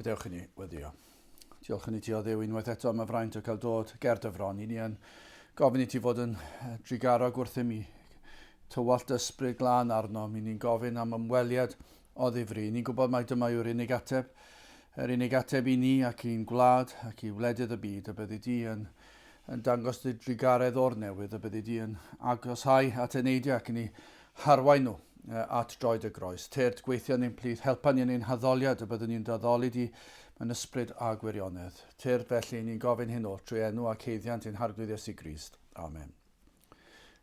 Gadewch i ni weddio. Diolch yn i ti o Dduw unwaith eto am y fraint o cael dod ger dy fron. I ni yn gofyn i ti fod yn drugarog wrthym i tywallt ysbryd glân arno. Mi ni'n gofyn am ymweliad o ddifri. Ni'n gwybod mai dyma yw'r unig ateb, yr unig ateb i ni ac i'n gwlad ac i wledydd y byd, y byddi di yn, yn dangos dy drugaredd o'r newydd, y byddi di yn agoshau at eneidiau ac yn eu harwain nhw at droed y groes. Tyrd, gweithio yn ein plith, helpa ni yn ein haddoliad y byddwn ni'n d'addoli di mewn ysbryd a gwirionedd. Tyrd felly, ni'n gofyn hyn oll trwy enw ac haeddiant ein Harglwydd Iesu Grist. Amen.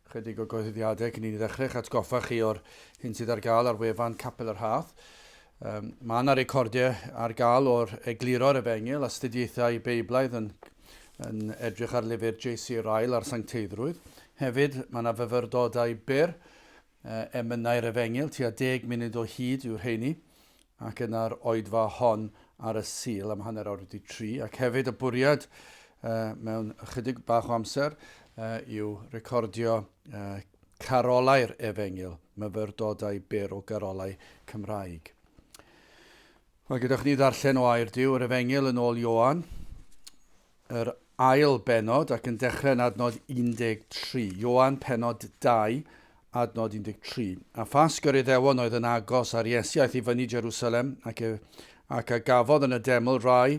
Chydig o gyhoeddiadau cyn i ni ddechrau eich atgoffa chi o'r hyn sydd ar gael ar wefan Capel y Rhath. Um, mae yna recordiau ar gael o'r egluro'r efengyl, astudiaethau Beiblaidd yn, yn edrych ar lyfr J.C. Ryle ar sancteiddrwydd. Hefyd, mae yna fyfyrdodau byr, emynau'r efengyl, tua 10 munud o hyd yw'r rheini, ac yna'r oedfa hon ar y Sul am hanner awr wedi tri, ac hefyd y bwriad uh, mewn ychydig bach o amser uh, yw recordio uh, carolau'r efengyl, myfyrdodau byr o garolau Cymraeg. Wel, gyda ni ddarllen o air Duw, yr efengyl yn ôl Ioan, yr ail bennod ac yn dechrau yn adnod 13. Ioan pennod 2, adnod 13. A Phasg yr Iddewon oedd yn agos, a'r Iesu aeth i fyny Jerusalem, ac, e, ac a gafodd yn y deml rai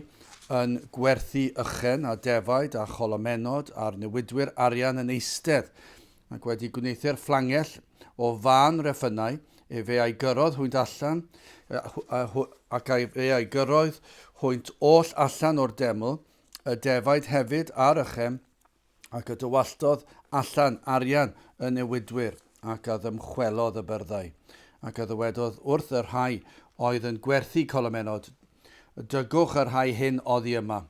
yn gwerthu ychen a defaid a cholomennod a'r newidwyr arian yn eistedd, ac wedi gwneuthur fflangell o fân reffynnau, efe a'i gyrrodd hwynt allan, ac efe a'i gyrroedd hwynt oll allan o'r deml, y defaid hefyd a'r ychem, ac y dywalltodd allan arian y newidwyr, ac a ddymchwelodd y byrddau, ac a ddywedodd wrth y rhai oedd yn gwerthu colomennod, Dygwch y rhai hyn oddi yma,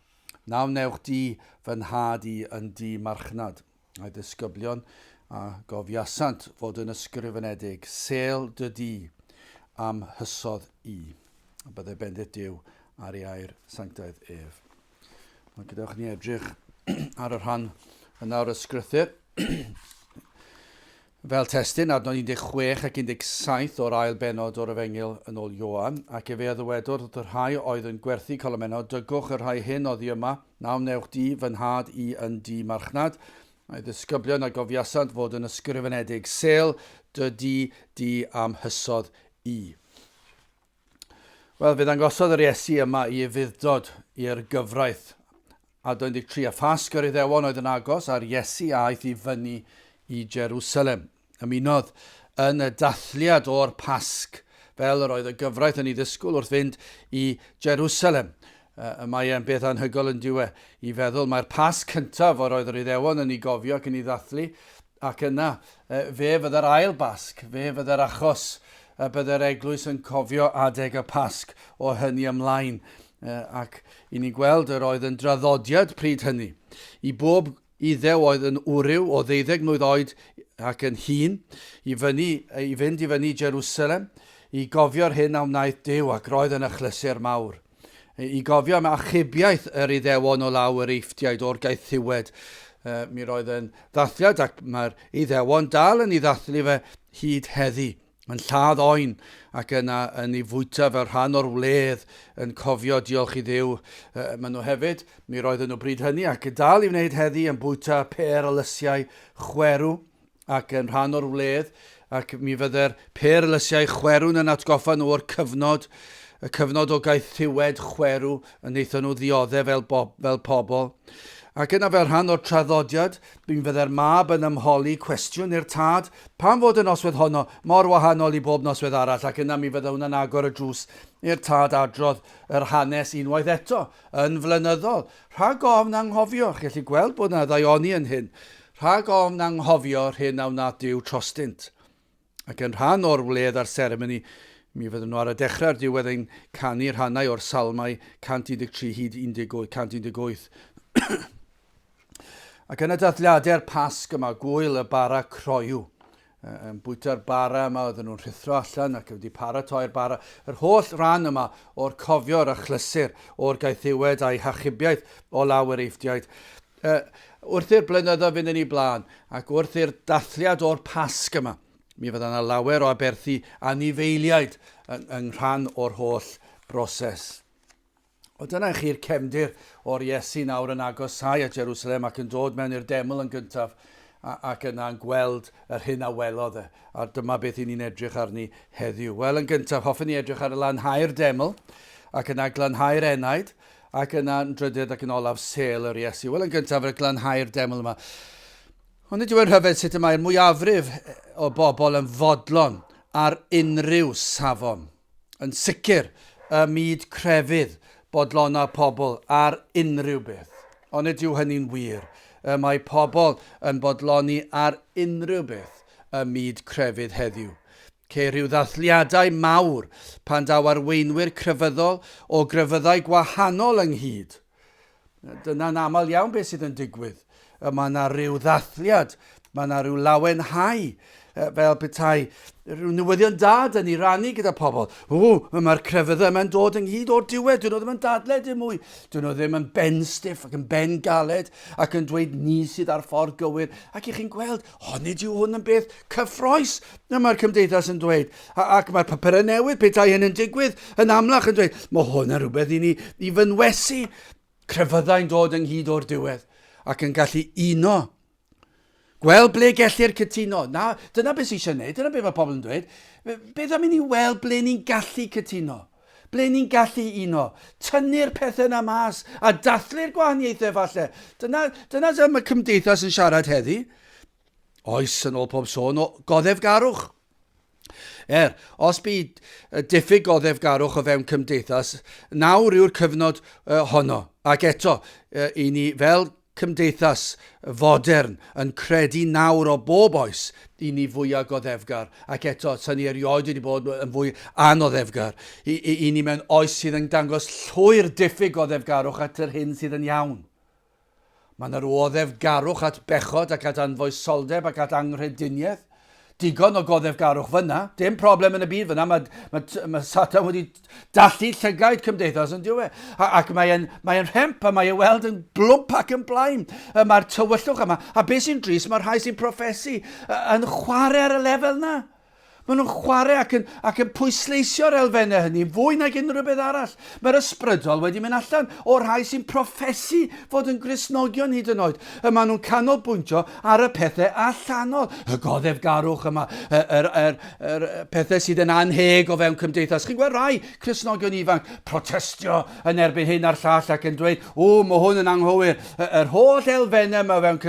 na wnewch di fy nhad i yn dŷ marchnad. A'i ddisgyblion a gofiasant fod yn ysgrifenedig, Sêl dy dŷ am hysodd i. A byddai bendith Duw ar ei air sanctaidd ef. Wel, gadewch ni edrych ar y rhan yna o'r ysgrythyr. Fel testun, adnod 16 ac 17 o'r ail bennod o'r Efengyl yn ôl Ioan, ac efe a ddywedodd wrth y rhai oedd yn gwerthu colomennod, Dygwch y rhai hyn oddi yma, na wnewch di fy nhad i yn dŷ marchnad. A'i ddisgyblion a gofiasant fod yn ysgrifenedig, Sêl dy dŷ di am hysodd i. Wel, fe ddangosodd yr Iesu yma i ufudd-dod i'r gyfraith. A 13, a Phasg yr Iddewon oedd yn agos, a'r Iesu a aeth i fyny i Jerusalem. Ymunodd yn y dathliad o'r Pasg, fel yr oedd y gyfraith yn ei ddisgwyl wrth fynd i Jerusalem. Y mae e'n beth anhygoel yn diwe i feddwl mae'r Pasg cyntaf yr oedd yr Iddewon yn ei gofio ac yn ei ddathlu, Ac yna, fe fydde'r ail Basg, fe fydde'r achos y bydde'r eglwys yn cofio adeg y Pasg o hynny ymlaen. Ac i ni'n gweld yr oedd yn draddodiad pryd hynny. I bob Iddew oedd yn wryw o ddeuddeg mlwydd oed ac yn hŷn, i, fyny, i fynd i fyny Jerusalem, i gofio'r hyn a wnaeth Duw, ac roedd yn achlysur mawr. I gofio am achubiaeth yr Iddewon o law yr Eifftiaid o'r gaethiwed. Mi roedd yn ddathliad ac mae'r Iddewon dal yn ei ddathlu fe hyd heddi. Yn lladd oen ac yna yn ei fwyta fel rhan o'r wledd yn cofio diolch i Dduw. Maen nhw hefyd, mi roedden nhw bryd hynny ac yn dal i wneud heddi yn bwyta pêr a lysiau chwerw ac yn rhan o'r wledd, ac mi fydde'r pêr lysiau chwerw'n yn atgoffa nhw o'r cyfnod, y cyfnod o gaethiwed chwerw y wnaethon nhw ddioddef fel, bob, fel pobl. Ac yna fel rhan o'r traddodiad, mi fydde'r mab yn ymholi cwestiwn i'r tad, pam fod y noswedd honno mor wahanol i bob noswedd arall, ac yna mi fydde hwnna'n agor y drws i'r tad adrodd yr hanes unwaith eto, yn flynyddol. Rhag ofn anghofio, chi'n gallu gweld bod yna ddaioni yn hyn. Rhag ofn anghofio'r hyn a wnaeth Duw trostynt. Ac yn rhan o'r wledd a'r seremoni, mi fydden nhw ar y dechrau a'r diwedd yn canu rhannau o'r Salmau 113 hyd 118. Ac yn y dathliadau'r Pasg yma, gwyl y bara croyw, yn bwyta'r bara yma, oedden nhw'n rhuthro allan ac wedi paratoi'r bara. Yr holl ran yma o'r cofio'r achlysur o'r gaethiwed a'i hachubiaeth o law yr Eifftiaid. Wrth i'r blynyddoedd fynd yn ei blaen ac wrth i'r dathliad o'r Pasg yma, mi fydda yna lawer o aberthu anifeiliaid yng, yng rhan o'r holl broses. Wel, dyna i chi'r cefndir o'r Iesu nawr yn agosáu at Jerusalem ac yn dod mewn i'r deml yn gyntaf ac yna'n gweld yr hyn a welodd e. A dyma beth i ni'n edrych arni heddiw. Wel, yn gyntaf, hoffen ni edrych ar y lanhau'r deml ac yna glanhau'r enaid ac yna yn drydydd ac yn olaf sêl yr Iesu. Wel, yn gyntaf, y glanhau'r deml yma. Ond nid yw'n rhyfedd sut y mae'r mwyafrif o bobl yn fodlon ar unrhyw safon. Yn sicr, ym myd crefydd, bodlona pobl ar unrhyw beth. Ond nid yw hynny'n wir. Y mae pobl yn bodloni ar unrhyw beth ym myd crefydd heddiw. Ceir rhyw ddathliadau mawr pan daw arweinwyr crefyddol o grefyddau gwahanol ynghyd. Dyna'n aml iawn beth sydd yn digwydd. Mae yna rhyw ddathliad, mae yna rhyw lawenhau, fel petai rhyw newyddion da dyn ni rannu gyda pobl. O, mae'r crefyddau yma'n dod ynghyd o'r diwedd, dyn nhw ddim yn dadle dim mwy. Dyn nhw ddim yn benstiff ac yn ben galed ac yn dweud ni sydd ar ffordd gywir. Ac i chi'n gweld, o, nid yw hwn yn beth cyffroes, mae'r cymdeithas yn dweud. Ac mae'r papurau newydd, petai hyn yn digwydd, yn amlach yn dweud, mae hwn yn rhywbeth i ni i fynwesu. Crefyddau'n dod ynghyd o'r diwedd ac yn gallu uno. Gweld ble gellir cytuno. Na, dyna beth sy'n eisiau gwneud, dyna beth mae pobl yn dweud. Beth am i ni weld ble ni'n gallu cytuno? Ble ni'n gallu uno? Tynnu'r pethau yna mas a dathlu'r gwahaniaethau falle. Dyna, dyna sut mae cymdeithas yn siarad heddi. Oes, yn ôl pob sôn, o goddefgarwch. Er, os bu diffyg goddefgarwch o fewn cymdeithas, nawr yw'r cyfnod honno. Ac eto, i ni fel cymdeithas fodern yn credu nawr o bob oes i ni fwyaf goddefgar, ac eto, sa ni erioed wedi bod yn fwy anoddefgar. I, i, i ni mewn oes sydd yn dangos llwyr diffyg goddefgarwch at yr hyn sydd yn iawn. Mae yna rhyw oddefgarwch at bechod ac at anfoesoldeb ac at anghrediniaeth. Digon o goddefgarwch fyna. Dim problem yn y byd fyna. Mae, mae, mae Satan wedi dallu llygaid cymdeithas yn diwe. Ac mae'n mae rhemp a mae ei weld yn blwmp ac yn blaen. Mae'r tywyllwch yma. A beth sy'n drist, mae'r rhai sy'n proffesu yn chwarae ar y lefel yna. Maen nhw'n chwarae ac yn, ac yn pwysleisio'r elfennau hynny fwy nag unrhyw beth arall. Mae'r ysbrydol wedi mynd allan o'r rhai sy'n proffesu fod yn Gristnogion hyd yn oed. Y maen nhw'n canolbwyntio ar y pethau allanol, y goddefgarwch yma, yr, yr, yr, yr pethau sydd yn anheg o fewn cymdeithas. Chi'n gweld rhai Cristnogion ifanc protestio yn erbyn hyn a'r llall ac yn dweud, o, mae hwn yn anghywir. Yr holl elfennau yma o fewn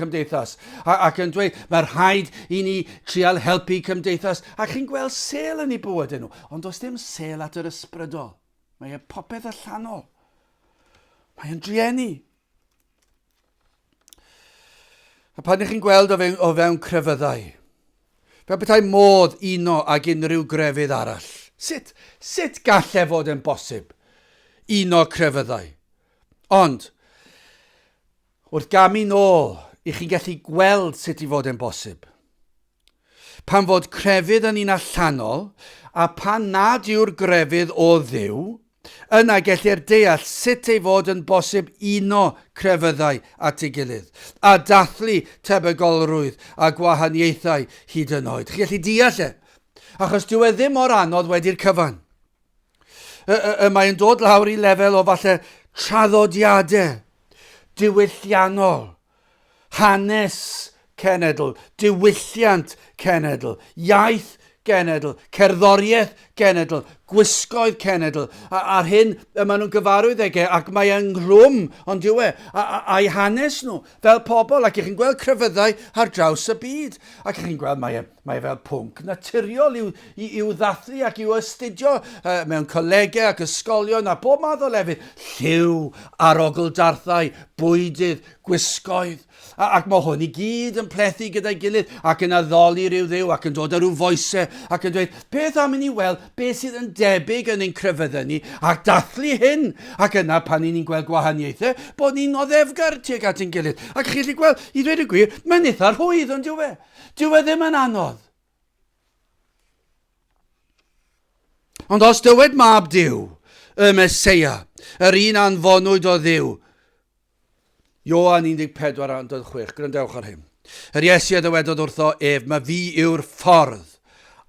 cymdeithas. Ac yn dweud, mae rhaid i ni trial helpu cymdeithas, a chi'n gweld sêl yn eu bywydau nhw, ond does dim sêl at yr ysbrydol. Mae e popeth allanol. Mae e'n drueni. A pan ych chi'n gweld o fewn, o fewn crefyddau, fel petai modd uno ag unrhyw grefydd arall, sut, sut gall e fod yn bosib uno crefyddau? Ond, Wrth gamu nôl, i chi'n gallu gweld sut i fod e'n bosib. Pan fod crefydd yn un allanol, a pan nad yw'r grefydd o Dduw, yna gellir deall sut ei fod yn bosib uno crefyddau at ei gilydd, a dathlu tebygolrwydd a gwahaniaethau hyd yn oed. Chi'n gallu deall e? Achos dyw e ddim mor anodd wedi'r cyfan. Y, y, y mae'n dod lawr i lefel o falle traddodiadau diwylliannol, hanes cenedl, diwylliant cenedl, iaith genedl, cerddoriaeth genedl, gwisgoedd cenedl, a, a'r hyn y maen nhw'n gyfarwydd ag e, ac mae ynghlwm, ond yw e, a'i hanes nhw, fel pobl, ac ych chi'n gweld crefyddau ar draws y byd, ac ych chi'n gweld mae e, Mae e fel pwnc naturiol i'w, i'w ddathlu ac i'w astudio uh, mewn colegau ac ysgolion a bob math o lefydd. Lliw, arogl-darthau, bwydydd, gwisgoedd. A, ac mae hwn i gyd yn plethu gyda'i gilydd ac yn addoli rhyw ddiw ac yn dod â rhyw foesau ac yn dweud, beth am i ni weld beth sydd yn debyg yn ein crefyddau ni a dathlu hyn. Ac yna pan ni'n gweld gwahaniaethau, bod ni'n oddefgar tuag at ein gilydd. Ac chi'n gallu gweld, i ddweud y gwir, mae'n eitha rhwydd, ond dyw e? Dyw e ddim yn anodd. Ond os dywed mab Duw, y Meseia, yr un anfonwyd o Dduw, Ioan 14 a 16, gwrandewch ar hyn. Yr Iesu a ddywedodd wrtho ef, mae fi yw'r ffordd,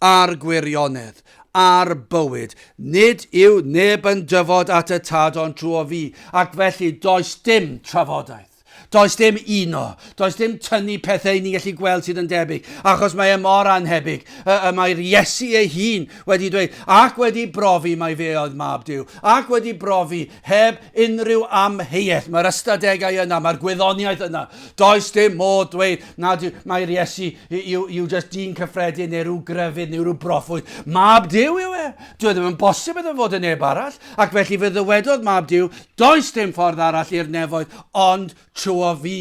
a'r gwirionedd, a'r bywyd. Nid yw neb yn dyfod at y Tad ond trwy fi, ac felly does dim trafodaeth. Does dim uno, does dim tynnu pethau ni'n gallu gweld sydd yn debyg, achos mae e mor annhebyg. Y, y mae'r Iesu ei hun wedi dweud, ac wedi brofi mai fe oedd mab Duw, ac wedi brofi heb unrhyw amheuaeth. Mae'r ystadegau yna, mae'r gwyddoniaeth yna. Does dim modd dweud nad yw, mae'r Iesu yw, yw just dyn cyffredin neu rhyw grefydd neu rhyw broffwyd. Mab Duw yw e. Dyw e ddim yn bosib iddo fod yn neb arall. Ac felly fe ddywedodd Mab Duw, does dim ffordd arall i'r nefoedd ond trwy fi,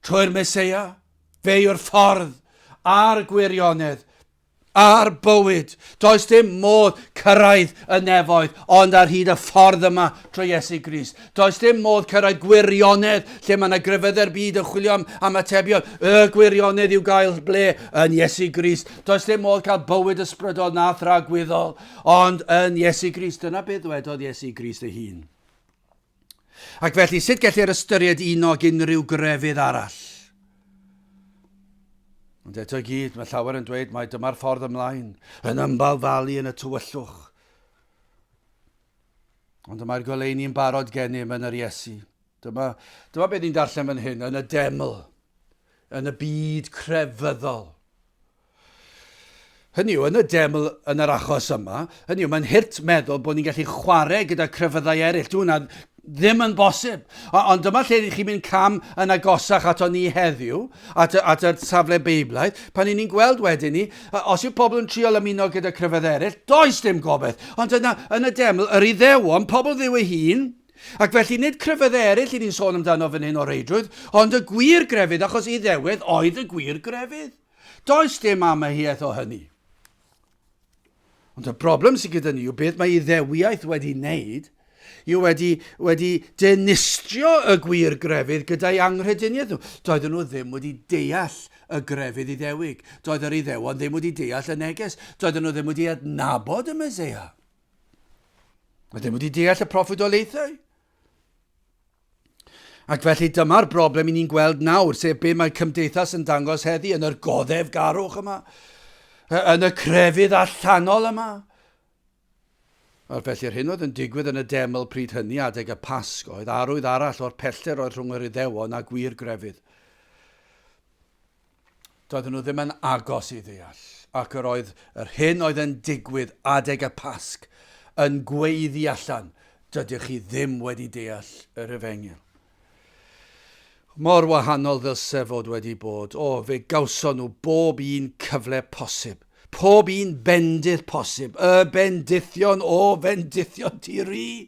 trwy'r Meseia. Fe yw'r ffordd a'r gwirionedd a'r bywyd. Does dim modd cyrraedd y nefoedd ond ar hyd y ffordd yma trwy Iesu Grist. Does dim modd cyrraedd gwirionedd lle mae yna grefyddau'r byd yn chwilio am, am atebion. Y gwirionedd i'w gael ble yn Iesu Grist. Does dim modd cael bywyd ysbrydol na thragwyddol Ond yn Iesu Grist, dyna beth ddwedodd Iesu Grist ei hun. Ac felly, sut gellir ystyried uno ag unrhyw grefydd arall? Ond eto i gyd, mae llawer yn dweud mai dyma'r ffordd ymlaen, yn ymbalfalu yn y tywyllwch. Ond y mae'r goleuni'n barod gennym yn yr Iesu. Dyma, dyma beth ni'n darllen fan hyn, yn y deml, yn y byd crefyddol. Hynny yw, yn y deml yn yr achos yma, hynny yw, mae'n hurt meddwl bod ni'n gallu chwarae gyda crefyddau eraill. Dyw hwnna ddim yn bosib. Ond dyma lle chi'n mynd cam yn agosach ato ni heddiw, at, at y safle Beiblaidd, pan ni'n gweld wedyn ni, os yw pobl yn trial ymuno gyda crefydd eraill, does dim gobaith. Ond yna, yn y deml, yr Iddewon, pobl Dduw ei hun, ac felly nid crefyddau eraill i ni'n sôn amdano fan hyn o reidrwydd, ond y gwir grefydd, achos Iddewedd oedd y gwir grefydd. Does dim amheuaeth o hynny. Ond y broblem sydd gyda ni yw beth mae Iddewiaeth wedi wneud yw wedi, wedi dinistrio y gwir grefydd gyda'i anghrediniaeth nhw. Doedden nhw ddim wedi deall y grefydd Iddewig. Doedd yr Iddewon ddim wedi deall y neges. Doedden nhw ddim wedi adnabod y Meseia. Doedden nhw wedi deall y proffwydoliaethau. Ac felly dyma'r broblem i ni'n gweld nawr, sef be mae cymdeithas yn dangos heddi yn yr goddefgarwch yma, yn y crefydd allanol yma. Ac felly'r hyn oedd yn digwydd yn y deml pryd hynny adeg y Pasg oedd arwydd arall o'r pellter oedd rhwng yr Iddewon a gwir grefydd. Doedden nhw ddim yn agos i ddeall, ac yr oedd yr hyn oedd yn digwydd adeg y Pasg yn gweiddi allan, dydych chi ddim wedi deall yr efengyl. Mor wahanol ddylse fod wedi bod. O, fe gawson nhw bob un cyfle posib. Pob un bendith posib, y bendithion o fendithion di-ri,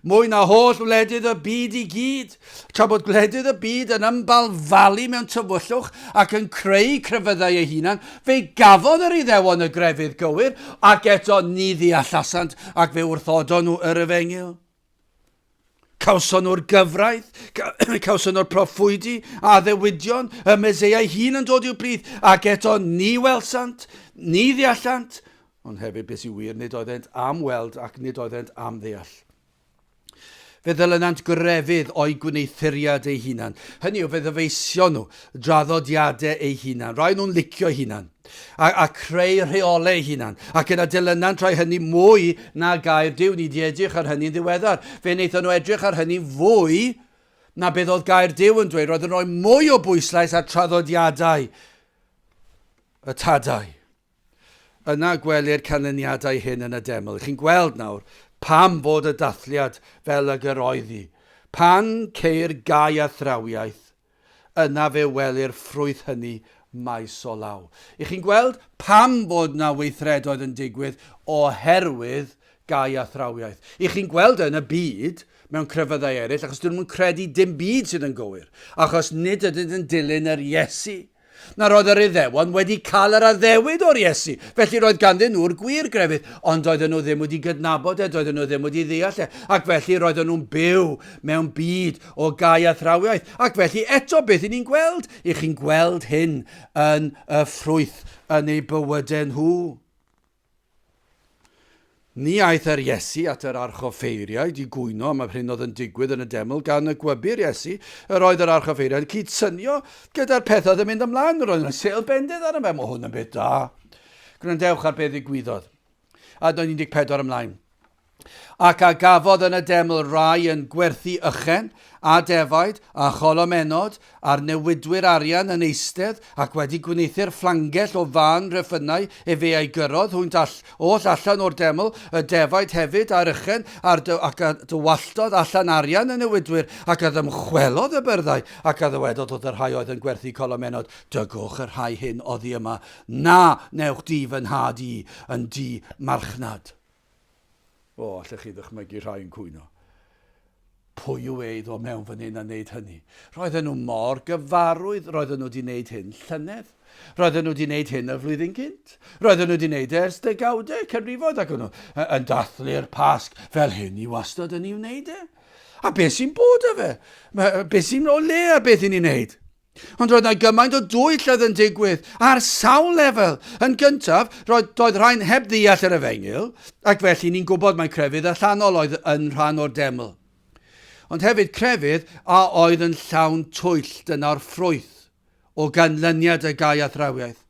mwy na holl wledydd y byd i gyd, tra bod gwledydd y byd yn ymbalfalu mewn tywyllwch ac yn creu crefyddau eu hunan, fe gafodd yr Iddewon y grefydd gywir, ac eto ni ddeallasant ac fe wrthodon nhw yr efengyl. Cawson nhw'r gyfraith, cawson nhw'r proffwydi a addewidion, y Meseia ei hun yn dod i'w plith, ac eto ni welsant, ni ddeallant, ond hefyd beth sy'n wir, nid oeddent am weld ac nid oeddent am ddeall. Fe ddilynant grefydd o'i gwneuthuriad ei hunan. Hynny yw, fe ddyfeision nhw draddodiadau eu hunan. Rai nhw'n licio eu hunan. A, a creu rheolau ei hunan. Ac yna dilynant rhai hynny mwy na gair Duw. Ni wedi edrych ar hynny'n ddiweddar. Fe wnaethon nhw edrych ar hynny fwy na beth oedd gair Duw yn dweud. Roedd yn rhoi mwy o bwyslais ar traddodiadau y tadau. Yna gwelir canlyniadau hyn yn y deml. Chi'n gweld nawr pam fod y dathliad fel ag yr oedd hi. Pan ceir gau athrawiaeth, Yna fe welir ffrwyth hynny maes o law. I chi'n gweld pam fod 'na weithredoedd yn digwydd oherwydd gau athrawiaeth. I chi'n gweld yn y byd, mewn crefyddau eraill, achos dyn nhw'n credu dim byd sydd yn gywir, achos nid ydynt yn dilyn yr Iesu. Na roedd yr Iddewon wedi cael yr addewid o'r Iesu, felly roedd ganddyn nhw'r gwir grefydd, ond doedden nhw ddim wedi gydnabod e, doedden nhw ddim wedi ddeall e, ac felly roedden nhw'n byw mewn byd o gau athrawiaeth. Ac felly eto beth i ni'n gweld? I chi'n gweld hyn yn y ffrwyth yn eu bywydau nhw. Ni aeth yr Iesu at yr archoffeiriaid i gwyno am yr hyn oedd yn digwydd yn y deml gan y gwybu'r Iesu. Yr oedd yr archoffeiriaid yn cydsynio gyda'r pethau oedd yn mynd ymlaen. Roedd yna sêl bendydd arno fe. Mae hwn yn beth da. Gwrandewch ar beth ddigwyddodd. Adnod 14 ymlaen. Ac a gafodd yn y deml rai yn gwerthu ychen, a defaid, a cholomennod, a'r newidwyr arian yn eistedd, ac wedi gwneuthur fflangell o fân reffynnau, efe a'i gyrrodd hwynt all, oll allan o'r deml, y defaid hefyd, a'r ychen, a'r dy, ac a dywalltodd allan arian y newidwyr, ac a ddymchwelodd y byrddau, ac a ddywedodd wrth y rhai oedd yn gwerthu colomennod, Dygwch y rhai hyn oddi yma, na wnewch di fy nhad i yn dŷ marchnad. O, allech chi ddychmygu rhai yn cwyno. Pwy yw e i ddod mewn fan hyn a wneud hynny? Roedden nhw mor gyfarwydd, roedden nhw wedi wneud hyn llynedd. Roedden nhw wedi wneud hyn y flwyddyn gynt. Roedden nhw wedi wneud e ers degawdau, canrifoedd, ac o'n nhw yn dathlu'r Pasg fel hyn i wastad yn ei wneud e. A beth sy'n bod â fe? Beth sy'n o le a beth i ni'n wneud? Ond roedd 'na gymaint o dwyll oedd yn digwydd ar sawl lefel. Yn gyntaf, roedd, doedd rhain heb ddeall yr efengyl, ac felly ni'n gwybod mai crefydd allanol oedd yn rhan o'r deml. Ond hefyd crefydd a oedd yn llawn twyll, dyna'r ffrwyth o ganlyniad y gau athrawiaeth.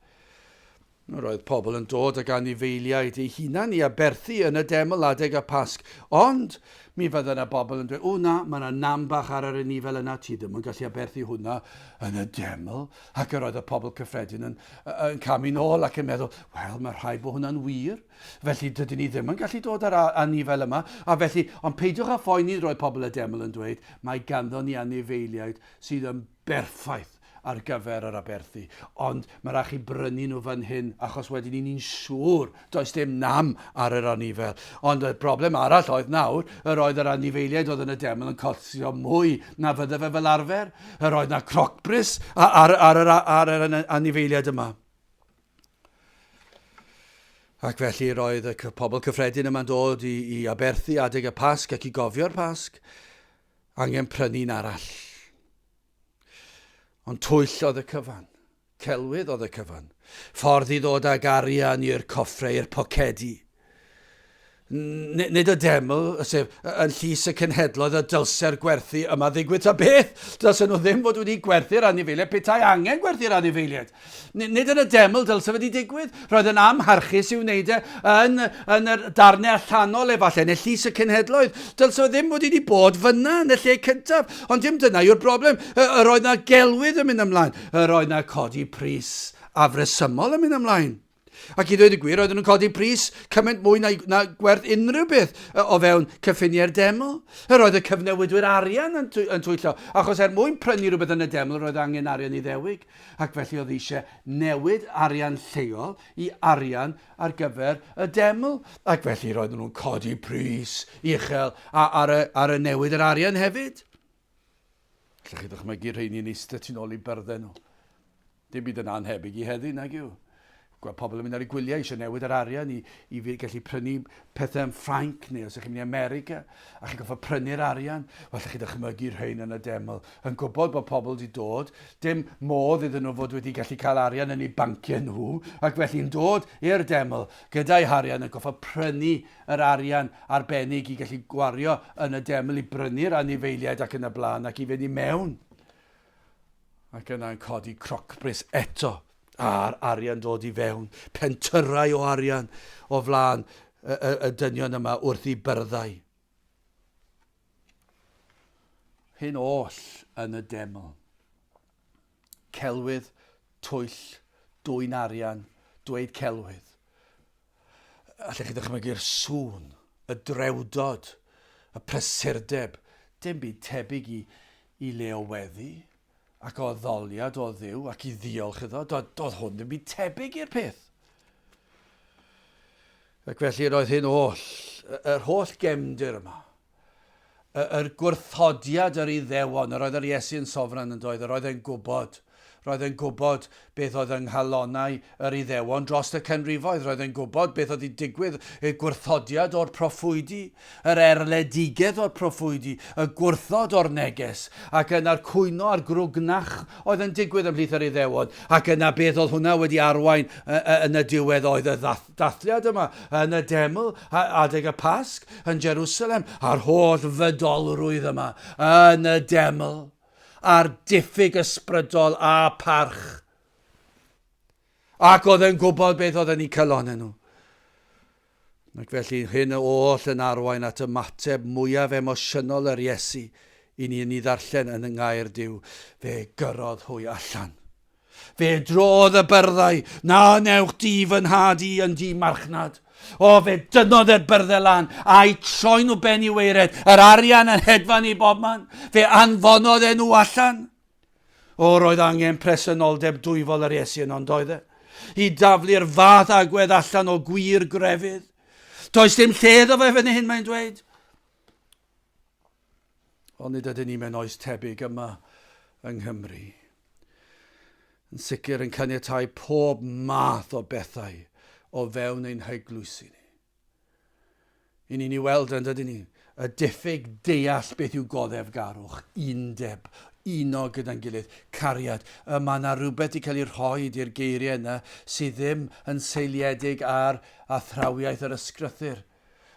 Roedd pobl yn dod ag anifeiliaid eu hunain i aberthu yn y deml adeg y Pasg, ond mi fydda yna bobl yn dweud, o na, mae yna nam bach ar yr anifel yna, ti ddim yn gallu aberthu hwnna yn y deml. Ac yr oedd y pobl cyffredin yn, yn camu nôl ac yn meddwl, wel, mae rhaid bod hwnna'n wir, felly dydyn ni ddim yn gallu dod â'r anifel yma. A felly, ond peidiwch â phoeni, roedd pobl y deml yn dweud, mae ganddo ni anifeiliaid sydd yn berffaith ar gyfer yr aberthu, ond mae rhaid chi brynu nhw fan hyn, achos wedyn ni ni'n siŵr does dim nam ar yr anifel. Ond y broblem arall oedd nawr, yr oedd yr anifeiliaid oedd yn y deml yn costio mwy na fydde fe fel arfer. Yr oedd na crocbris ar, ar, ar, ar yr anifeiliaid yma. Ac felly roedd y pobl cyffredin yma'n dod i, i aberthu adeg y Pasg ac i gofio'r Pasg. Angen prynu'n arall. Ond twyll oedd y cyfan. Celwydd oedd y cyfan. Ffordd i ddod ag arian i'r coffrau, i'r pocedi. Nid y deml, sef yn llys y cenhedloedd y dylse'r gwerthu yma ddigwydd ta beth. Dylsen nhw ddim fod wedi gwerthu'r anifeiliaid petai angen gwerthu'r anifeiliaid. Nid yn y deml dylse wedi digwydd. Roedd yn amharchus i'w wneud e yn, yn yr darnau allanol efallai, neu llys y cenhedloedd. Dylse fe ddim wedi bod fyna yn y lle cyntaf. Ond dim dyna yw'r broblem. Yr oedd na gelwydd yn mynd ymlaen. Yr oedd na codi pris afresymol yn mynd ymlaen. Ac i ddweud y gwir, oedden nhw'n codi pris cymaint mwy na, na gwerth unrhyw beth o fewn cyffiniau'r deml. Yr oedd y cyfnewidwyr arian yn, yn twyllo, achos er mwyn prynu rhywbeth yn y deml, roedd angen arian Iddewig. Ac felly oedd eisiau newid arian lleol i arian ar gyfer y deml. Ac felly roedden nhw'n codi pris uchel ar y, ar y newid yr arian hefyd. Allwch chi ddychmygu rheini yn eistedd tu nôl i byrddau nhw? Dim byd yn anhebyg i heddi, nag yw? Gweld pobl yn mynd ar eu gwyliau eisiau newid yr arian i, i gallu prynu pethau yn Ffrainc neu os ydych chi'n mynd i America a chi'n goffa prynu'r arian. Wel, allwch chi ddychmygu rhain yn y deml yn gwybod bod pobl wedi dod, dim modd iddyn nhw fod wedi gallu cael arian yn eu banciau nhw ac felly'n dod i'r deml gyda'i harian yn goffa prynu yr arian arbennig i gallu gwario yn y deml i brynu'r anifeiliaid ac yn y blaen ac i fynd i mewn. Ac yna'n codi crocbris eto a'r arian dod i fewn, pentyrrau o arian o flaen y, y, y dynion yma wrth i byrddau. Hyn oll yn y deml. Celwydd, twyll, dwyn arian, dweud celwydd. Allech chi ddychmygu'r sŵn, y drewdod, y prysurdeb, dim byd tebyg i, i le o weddi ac o addoliad o Dduw ac i ddiolch iddo. Doedd, doedd hwn ddim byd tebyg i'r peth. Ac felly roedd hyn oll, yr holl gefndir yma, yr gwrthodiad yr Iddewon, yr oedd yr Iesu yn sofran yn doedd, yr oedd e'n gwybod, roedd e'n gwybod beth oedd yng nghalonnau yr Iddewon dros y canrifoedd, roedd e'n gwybod beth oedd wedi digwydd, y gwrthodiad o'r proffwydi, yr erledigedd o'r proffwydi, y gwrthod o'r neges, ac yna'r cwyno a'r grwgnach oedd yn digwydd ymhlith yr Iddewon, ac yna beth oedd hwnna wedi arwain yn y diwedd oedd y dathliad yma yn y deml adeg y Pasg yn Jerusalem, a'r holl fydolrwydd yma yn y deml, a'r diffyg ysbrydol a parch. Ac oedd e'n gwybod beth oedd yn eu calonnau nhw. Ac felly hyn oll yn arwain at ymateb mwyaf emosiynol yr Iesu i ni yn ei ddarllen yn yng Ngair Duw, fe gyrrodd hwy allan. Fe drodd y byrddau, na newch di fy nhad i yn di marchnad. O, fe dynnodd e'r byrddau lan, a'i troi nhw ben i weired, yr arian yn hedfan i bobman. Fe anfonodd e nhw allan. O, roedd angen presenoldeb dwyfol yr Iesu yno, on'd oedd e? I daflu'r fath agwedd allan o gwir grefydd. Does dim lle iddo fe fan hyn, mae'n dweud. Ond nid ydyn ni mewn oes tebyg yma yng Nghymru. Yn sicr yn caniatáu pob math o bethau o fewn ein heglwysi ni. I ni'n ei weld yn dydyn ni, y diffyg deall beth yw goddefgarwch, undeb, uno gyda'n gilydd, cariad. Y mae yna rhywbeth wedi cael ei rhoi i'r geiriau yna sydd ddim yn seiliedig ar athrawiaeth yr ysgrythur.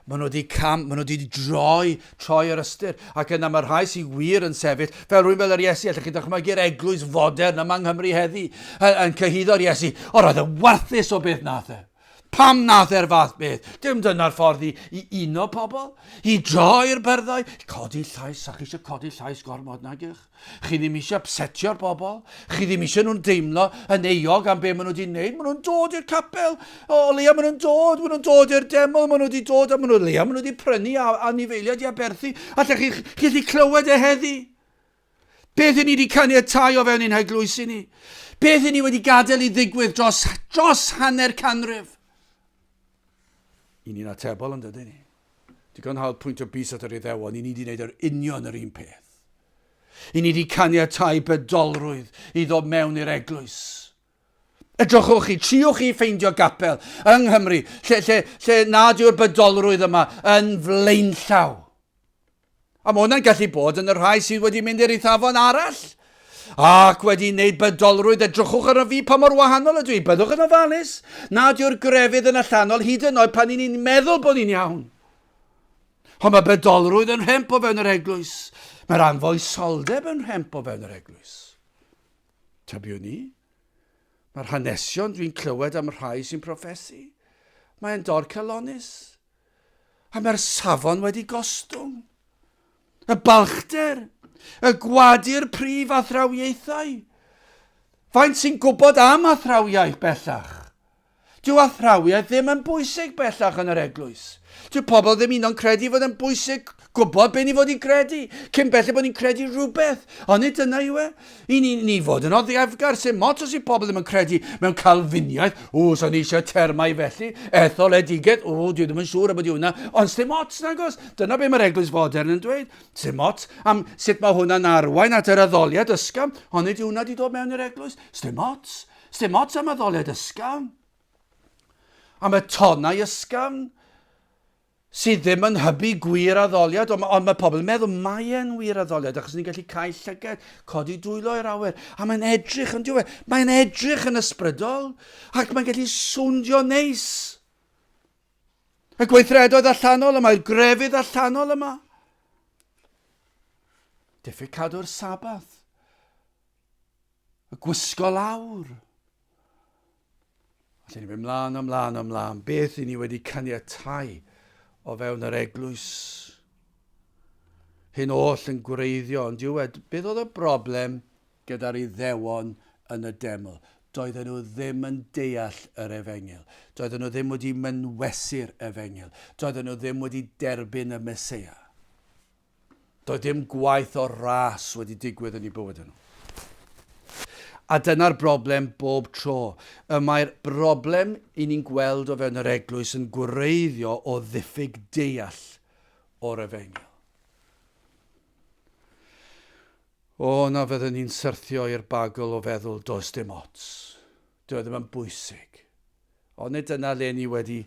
Maen nhw wedi cam, maen nhw wedi droi, troi yr ystyr. Ac yna mae rhai sydd wir yn sefyll, fel rwy'n fel yr Iesu, allwch chi ddychmygu'r eglwys fodern yma yng Nghymru heddi, yn cyhuddo'r Iesu, o roedd yn warthus o beth nath e. Pam nath e'r fath beth? Dim dyna'r ffordd i, i uno pobl, i droi'r byrddau, codi llais, a chi eisiau codi llais gormod nag ych? Chi ddim eisiau upsetio'r bobl, chi ddim eisiau nhw'n deimlo yn euog am be maen nhw wedi wneud, maen nhw'n dod i'r capel, o leia maen nhw'n dod, maen nhw'n dod i'r deml, maen nhw wedi dod, a maen nhw leia maen nhw wedi prynu anifeiliaid i aberthu, allech chi, chi allu clywed e heddi? Beth i ni wedi caniatáu o fewn ein heglwysi ni? Beth i ni wedi gadael i ddigwydd dros, dros hanner canrif? I ni'n atebol yn dydyn ni. Digon hawdd pwyntio bys at yr Iddewon, i ni wedi gwneud yr union yr un peth. I ni wedi caniatáu bedolrwydd i ddod mewn i'r eglwys. Edrychwch chi, triwch chi ffeindio gapel yng Nghymru lle, lle, lle nad yw'r bedolrwydd yma yn flaenllaw. A mae hwnna'n gallu bod yn y rhai sydd wedi mynd i'r eithafon arall ac wedi wneud bydolrwydd. Edrychwch arno fi pa mor wahanol ydw i. Byddwch yn ofalus nad yw'r grefydd yn allanol hyd yn oed pan ni'n meddwl bod ni'n iawn. Ond mae bydolrwydd yn rhemp o fewn yr eglwys. Mae'r anfoesoldeb yn rhemp o fewn yr eglwys. Tybiwn ni. Mae'r hanesion dwi'n clywed am rhai sy'n proffesu. Mae'n dorcalonnus. A mae'r safon wedi gostwng. Y balchder, y gwadu'r prif athrawiaethau. Faint sy'n gwybod am athrawiaeth bellach? Dyw athrawiaeth ddim yn bwysig bellach yn yr eglwys. Dyw pobl ddim un o'n credu fod yn bwysig gwybod be ni fod i gredu, cyn belled bod ni'n credu rhywbeth. Ond nid dyna yw e. I ni, ni fod yn oddiefgar, sy'n mot os yw pobl ddim yn credu mewn Calfiniaeth, o, so ni eisiau termau felly, etholedigaeth, o, dwi ddim yn siŵr am ydy hwnna, ond sy'n ots, nagos. Dyna be mae'r eglwys fodern yn dweud. Sy'n ots am sut mae hwnna'n arwain at yr addoliad ysgafn, ond nid yw hwnna wedi dod mewn i'r eglwys. Sy'n ots. Sy'n ots am addoliad ysgafn. Am y tonau ysgafn sydd ddim yn hybu gwir addoliad, ond, ond mae pobl yn meddwl mae e'n wir addoliad achos ni'n gallu cael llygad, codi dwylo i'r awyr, a mae'n edrych yn diwedd, mae'n edrych yn ysbrydol, ac mae'n gallu swndio neis. Y gweithredoedd allanol yma, y grefydd allanol yma. Diffyg cadw'r Sabath. Y gwisgo lawr. Allen ni fynd mlaen a mlaen a mlaen. Beth i ni wedi caniatau o fewn yr eglwys? Hyn oll yn gwreiddio, ond yw e, beth oedd y broblem gyda'r Iddewon yn y deml? Doedden nhw ddim yn deall yr efengyl. Doedden nhw ddim wedi mynwesu'r efengyl. Doedden nhw ddim wedi derbyn y Meseia. Doedd dim gwaith o ras wedi digwydd yn eu bywydau nhw. A dyna'r broblem bob tro. Y mae'r broblem i ni'n gweld o fewn yr eglwys yn gwreiddio o ddiffyg deall o'r efengyl. O, na fyddwn ni'n syrthio i'r bagl o feddwl does dim ots. Dyw e ddim yn bwysig. Ond nid dyna le ni wedi,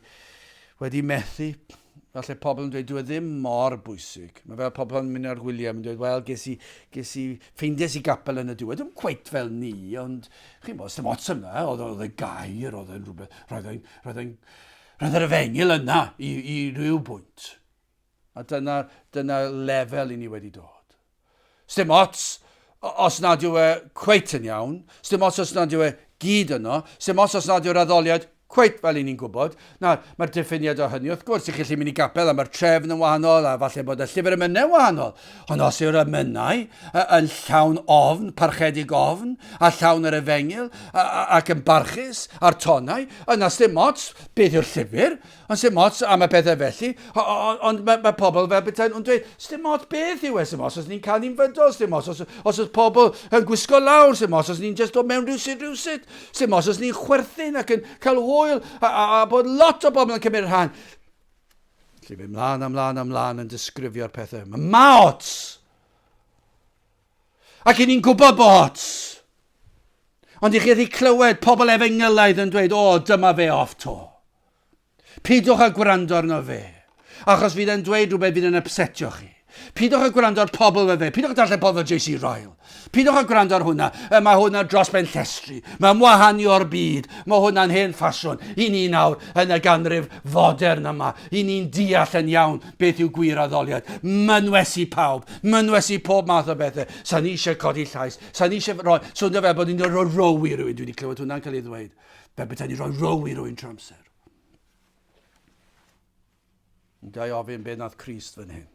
wedi methu. Falle pobl yn dweud, dwi e ddim mor bwysig. Mae fel pobl yn mynd ar gwyliau, yn dweud, wel, ges i, ges i, ffeindies i gapel yn y diwedd. Dim cweit fel ni, ond chi'n bod, dim ots yna, oedd oedd y gair, oedd e'n rhywbeth, roedd e'n, roedd e'n, roedd yr efengyl yna i, i ryw bwynt. A dyna, dyna lefel i ni wedi dod. Sdim ots os nad yw e cweit yn iawn, sdim ots os nad yw e gyd yno, sdim ots os nad yw'r addoliad Cweit fel i ni'n gwybod. Nawr, mae'r diffiniad o hynny, wrth gwrs, i chi allu mynd i gapel a mae'r trefn yn wahanol a falle bod y llyfr emynau yn wahanol. Ond os yw'r emynau yn llawn ofn, parchedig ofn, a llawn yr efengyl, ac yn barchus a'r tonau, yna sdim ots beth yw'r llyfr. Ond sdim ots am y pethau felly, ond mae, mae pobl fel petai nhw'n dweud, sdim ots beth yw e, sdim ots os ni'n cael ni'n fydol, sdim ots os, os oes pobl yn gwisgo lawr, sdim ots os ni'n just dod mewn rhywsut rhywsut, sdim ots os ni'n chwerthin ac yn cael hwyl, a, a, a bod lot o bobl yn cymryd rhan. Felly mynd mlaen a mlaen a mlaen yn disgrifio'r pethau. Mae ma ots! Ac i ni'n gwybod bod ots! Ond i chi allu clywed pobl efengylaidd yn dweud, o, dyma fe off to. Peidiwch â gwrando arno fe, achos fydd e'n dweud rhywbeth fydd yn upsetio chi. Peidiwch â gwrando ar pobl fel fe. Peidiwch â darllen pobl fel J.C. Ryle. Peidiwch â gwrando ar hwnna. Mae hwnna dros ben llestri. Mae'n wahanu o'r byd. Mae hwnna'n hen ffasiwn. I ni nawr yn y ganrif fodern yma. I ni'n deall yn iawn beth yw gwir addoliad. Mynwes i pawb. Mynwes i pob math o bethau. Sa ni eisiau codi llais. Sa ni eisiau rhoi... Swnio fel bod ni'n rhoi row i rywun. Dwi wedi clywed hwnna'n cael ei ddweud. Fel betaen ni'n rhoi row i rywun trwy amser. Ga i ofyn beth nath Crist fan hyn?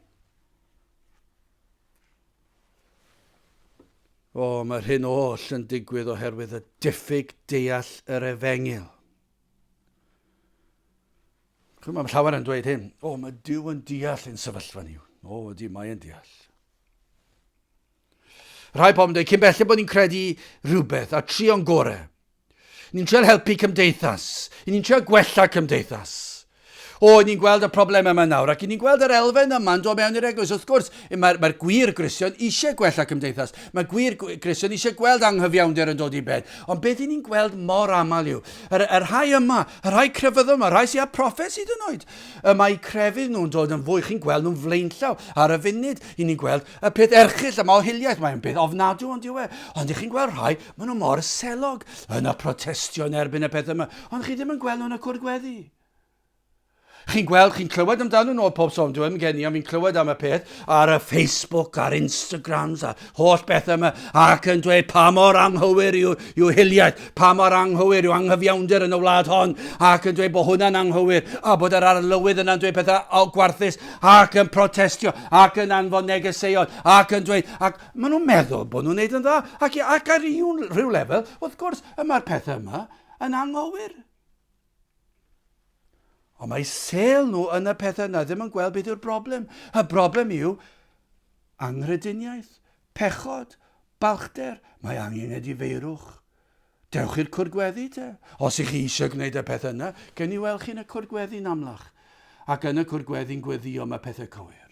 O, mae'r hyn oll yn digwydd oherwydd y diffyg deall yr efengyl. Chymod, mae llawer yn dweud hyn. O, mae Duw yn deall ein sefyllfa ni. O, ydy, mae e'n deall. Rhai pobl yn dweud, cyn belled bod ni'n credu rhywbeth a trio'n gorau. Ni'n trial helpu cymdeithas. I ni'n trial gwella cymdeithas. O, ni'n gweld y problemau yma nawr, ac ni'n gweld yr elfen yma'n dod mewn i'r eglwys. Wrth gwrs, mae'r mae gwir Gristion eisiau gwella cymdeithas. Mae gwir Gristion eisiau gweld anghyfiawnder yn dod i ben. Ond beth i ni'n gweld mor aml yw, yr, yr rhai yma, y rhai crefyddol yma, y rhai sydd â proffes hyd yn oed, y mae crefydd nhw'n dod yn fwy, chi'n gweld nhw'n flaenllaw ar y funud, i ni'n gweld y peth erchyll yma o hiliaeth, mae'n beth ofnadw ond yw e. Ond ych chi'n gweld rhai, maen nhw mor selog yn y protestio yn erbyn y peth yma, ond chi ddim yn gweld nhw yn y cwrdd gweddi. Chi'n gweld, chi'n clywed amdano nhw o pob sôn, dwi'n gen i, ond fi'n clywed am y peth ar y Facebook, ar Instagrams, a holl bethau yma, ac yn dweud pa mor anghywir yw, yw hiliaeth, pa mor anghywir yw anghyfiawnder yn y wlad hon, ac yn dweud bod hwnna'n anghywir, a bod yr arlywydd yna'n dweud pethau o gwarthus, ac yn protestio, ac yn anfon negeseuon, ac yn dweud, ac maen nhw'n meddwl bod nhw'n neud yn dda, ac, ac ar un, rhyw lefel, wrth gwrs, y mae'r pethau yma yn anghywir. Ond mae sêl nhw yn y pethau yna ddim yn gweld beth yw'r broblem. Y broblem yw anghrediniaeth, pechod, balchder, mae angen edifeirwch. Dewch i'r cwrdd gweddi te. Os ych chi eisiau gwneud y peth yna, gen i weld chi'n y cwrdd gweddi'n amlach. Ac yn y cwrdd gweddi'n gweddio mae pethau cywir.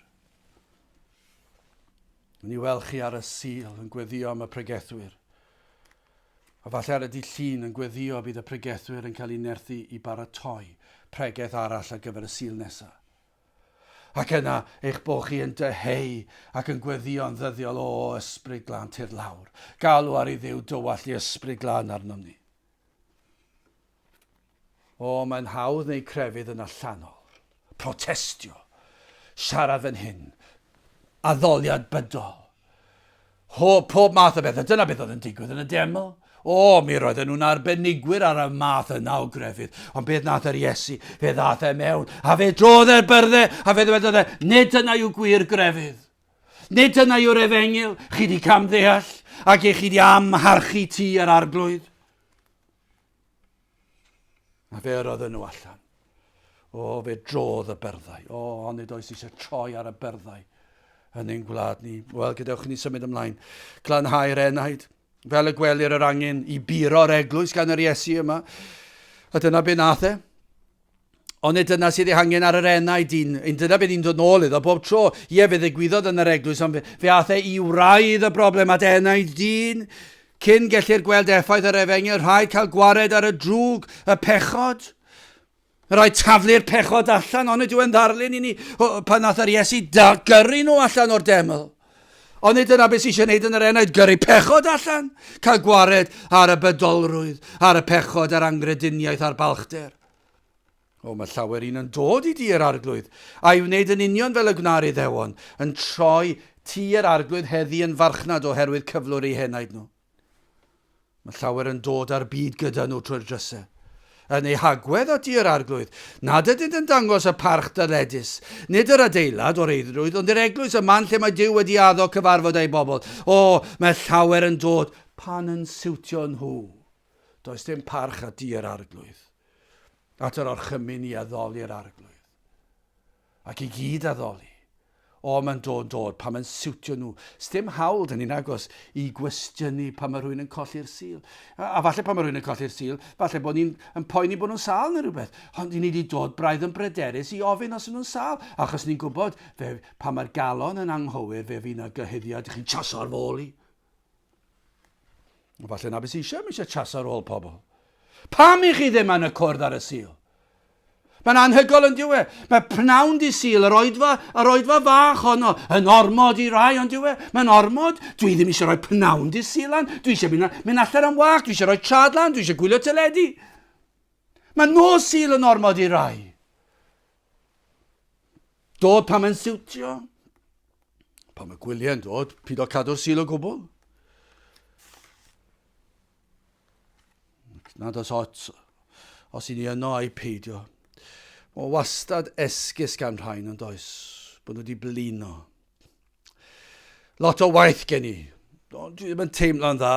Yn i weld chi ar y Sul yn gweddio am y pregethwyr. A falle ar y dydd Llun yn gweddio bydd y pregethwyr yn cael eu nerthu i baratoi pregeth arall ar gyfer y Sul nesaf. Ac yna eich bod chi yn dyheu ac yn gweddïo'n ddyddiol, O, Ysbryd Glân, tyrd lawr. Galw ar i Dduw dywallt ei Ysbryd Glân arnom ni. O, mae'n hawdd wneud crefydd yn allanol. Protestio. Siarad fan hyn. Addoliad bydol. Ho, pob math o bethau. Dyna beth oedd yn digwydd yn y deml. O, mi roedden nhw'n arbenigwyr ar y math yna o grefydd. Ond beth nath yr Iesu? Fe ddath e mewn, a fe drodd e'r byrddau, a fe ddywedodd e, nid dyna yw gwir grefydd. Nid dyna yw'r efengyl. Chi di camddeall, ac eich chi di amharchu ti yr arglwydd. A fe yrrodd nhw allan. O, fe drodd y byrddau. O, onid oes eisiau troi ar y byrddau yn ein gwlad ni. Wel, gadewch i ni symud ymlaen. Glanhau'r enaid, fel y gwelir yr angen i buro'r eglwys gan yr Iesu yma. A dyna be nath e. Ond nid dyna sydd ei hangen ar yr enaid un. Un dyna beth ni'n dod nôl iddo bob tro. Ie, fe ddigwyddodd yn yr eglwys, ond fe, fe ath e i wraidd y broblem at enaid dyn. Cyn gellir gweld effaith yr efengyl, rhaid cael gwared ar y drwg, y pechod. Rhaid taflu'r pechod allan, onid yw e'n ddarlun i ni pan nath yr Iesu da gyrru nhw allan o'r deml. Onid dyna beth sydd eisiau gwneud yn yr enaid, gyrru pechod allan, cael gwared ar y bydolrwydd, ar y pechod, ar angrediniaeth, a'r balchder. O, mae llawer un yn dod i dŷ yr Arglwydd, a'i wneud yn union fel y gwna'r Iddewon, yn troi tŷ yr Arglwydd heddi yn farchnad oherwydd cyflwr eu henaid nhw. Mae llawer yn dod â'r byd gyda nhw trwy'r drysau. yn eu hagwedd at Dŷ yr Arglwydd, nad ydynt yn dangos y parch dyledus, nid yr adeilad o reidrwydd, ond yr eglwys, y man lle mae Duw wedi addo cyfarfod â'i bobl. O, mae llawer yn dod pan yn siwtio nhw. Does dim parch at Dŷ yr Arglwydd, at yr orchymyn i addoli'r Arglwydd, ac i gyd addoli. O, mae'n dod, dod, pan mae'n siwtio nhw. Sdim hawl, dyn ni'n agos, i gwestiynu pan mae rhywun yn colli'r Sul. A, a falle pan mae rhywun yn colli'r Sul, falle bod ni'n yn poeni bod nhw'n sâl neu rhywbeth. Ond ni wedi dod braidd yn bryderus i ofyn os ydyn nhw'n sâl, achos ni'n gwybod, fe, pan mae'r galon yn anghywir, fe fydd 'na gyhuddiad, chi'n chaso ar fy ôl i. Falle na beth sy'n eisiau, mae eisiau chaso ar ôl pobl. Pam i chi ddim yn y cwrdd ar y Sul? Mae'n anhygoel yn diwe. Mae pnawn di Sul, yr oedfa, yr oedfa fach honno, yn ormod i rai, ond diwe. Mae'n ormod. Dwi ddim eisiau rhoi pnawn di Sul lan. Dwi eisiau mynd, mynd allan am wâc, dwi eisiau rhoi trad lan, dwi eisiau gwylio teledu. Mae nos Sul yn ormod i rai. Dod pan mae'n siwtio. Pan mae gwyliau'n dod, pido cadw'r Sul o gwbl. Nad oes ots os i ni yno a'i peidio. Mae wastad esgus gan rhain yn does, bod nhw wedi blino. Lot o waith gen i. Dwi ddim yn teimlo'n dda.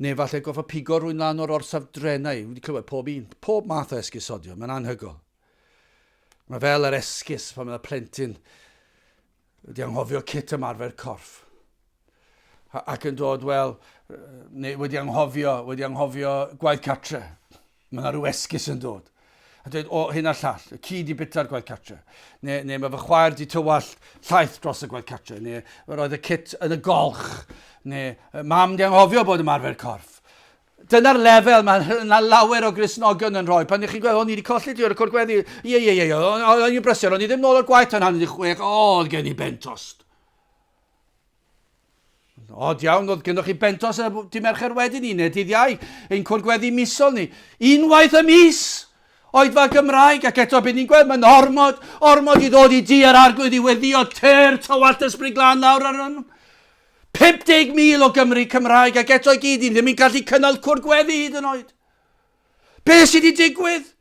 Neu falle goffa pigo rwy'n lan o'r orsaf drenau. Wedi clywed pob un, pob math o esgusodion. Mae'n anhygoel. Mae fel yr esgus pan mae plentyn wedi anghofio kit ymarfer corff. Ac yn dod, wel, neu wedi anghofio, wedi anghofio gwaith catre. Mae yna rhyw esgus yn dod. A dweud, o, hyn a llall, y ci di bita'r gwaith catre. Neu, neu mae fy chwaer di tywallt llaeth dros y gwaith catre. Neu roedd y kit yn y golch. Neu mam di anghofio bod ymarfer corff. Dyna'r lefel mae yna lawer o Gristnogion yn rhoi. Pan ych chi'n gweld, o'n i wedi colli ti o'r cwr gweddi. Ie, ie, ie, o'n i'n brysur, o'n i ddim nôl o'r gwaith tan hanner i chwech, o, oedd gen i bentost. Od iawn, oedd gennych chi bentos y di Mercher wedyn ni, neu dydd Iau, ein cwr gweddi misol ni. Unwaith y mis! Oedfa Gymraeg, ac eto beth ni'n gweld, mae'n ormod, ormod i ddod i di yr arglwydd i weddio tyr tywallt ysbryd glân lawr ar yno. 50,000 o Gymru Cymraeg, ac eto i gyd, ni ddim yn gallu cynnal cwr gweddi hyd yn oed. Be sydd wedi digwydd?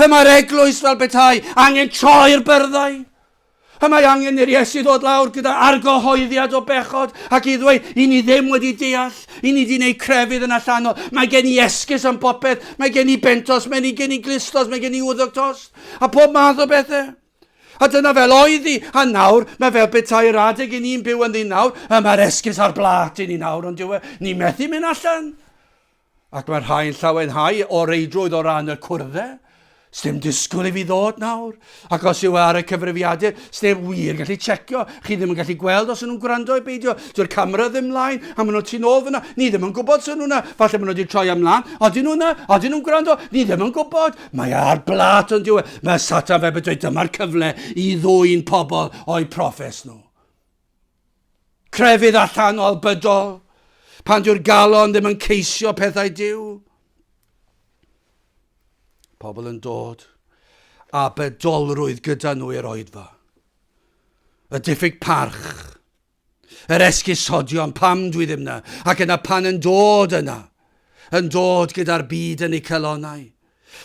Y mae'r eglwys fel petai angen troi'r byrddau. Y mae angen i'r Iesu ddod lawr gyda argyhoeddiad o bechod ac i ddweud, i ni ddim wedi deall, i ni wedi gwneud crefydd yn allanol, mae gen i esgus am bopeth, mae gen i bentos, mae gen i glustos, mae gen i wddog tost, a pob math o bethau. A dyna fel oedd hi, a nawr, mae fel petai'r adeg i ni'n byw ynddi nawr, y mae'r esgus ar blât i ni nawr, ond dyw e, ni methu mynd allan. Ac mae rhai'n llawenhau o reidrwydd o ran y cwrdde. Sdim disgwyl i fi ddod nawr. Ac os yw e ar y cyfrifiadur, sneb wir yn gallu checio. Chi ddim yn gallu gweld os ydyn nhw'n gwrando i beidio. Dyw'r camera ddim mlaen, a maen nhw tu nôl fyna. Ni ddim yn gwybod sy'n nhw yna. Falle maen nhw wedi troi ymlaen. Odyn nhw yna? Odyn nhw'n gwrando? Ni ddim yn gwybod. Mae ar blat ond yw e. Mae Satan fe bod dweud dyma'r cyfle i ddwyn pobl o'u proffes nhw. Crefydd allanol bydol, pan dyw'r galon ddim yn ceisio pethau Duw. Pobl yn dod a bedolrwydd gyda nhw i'r oedfa. Y diffyg parch, yr esgusodion pam dwi ddim na, ac yna pan yn dod yna, yn dod gyda'r byd yn eu calonnau.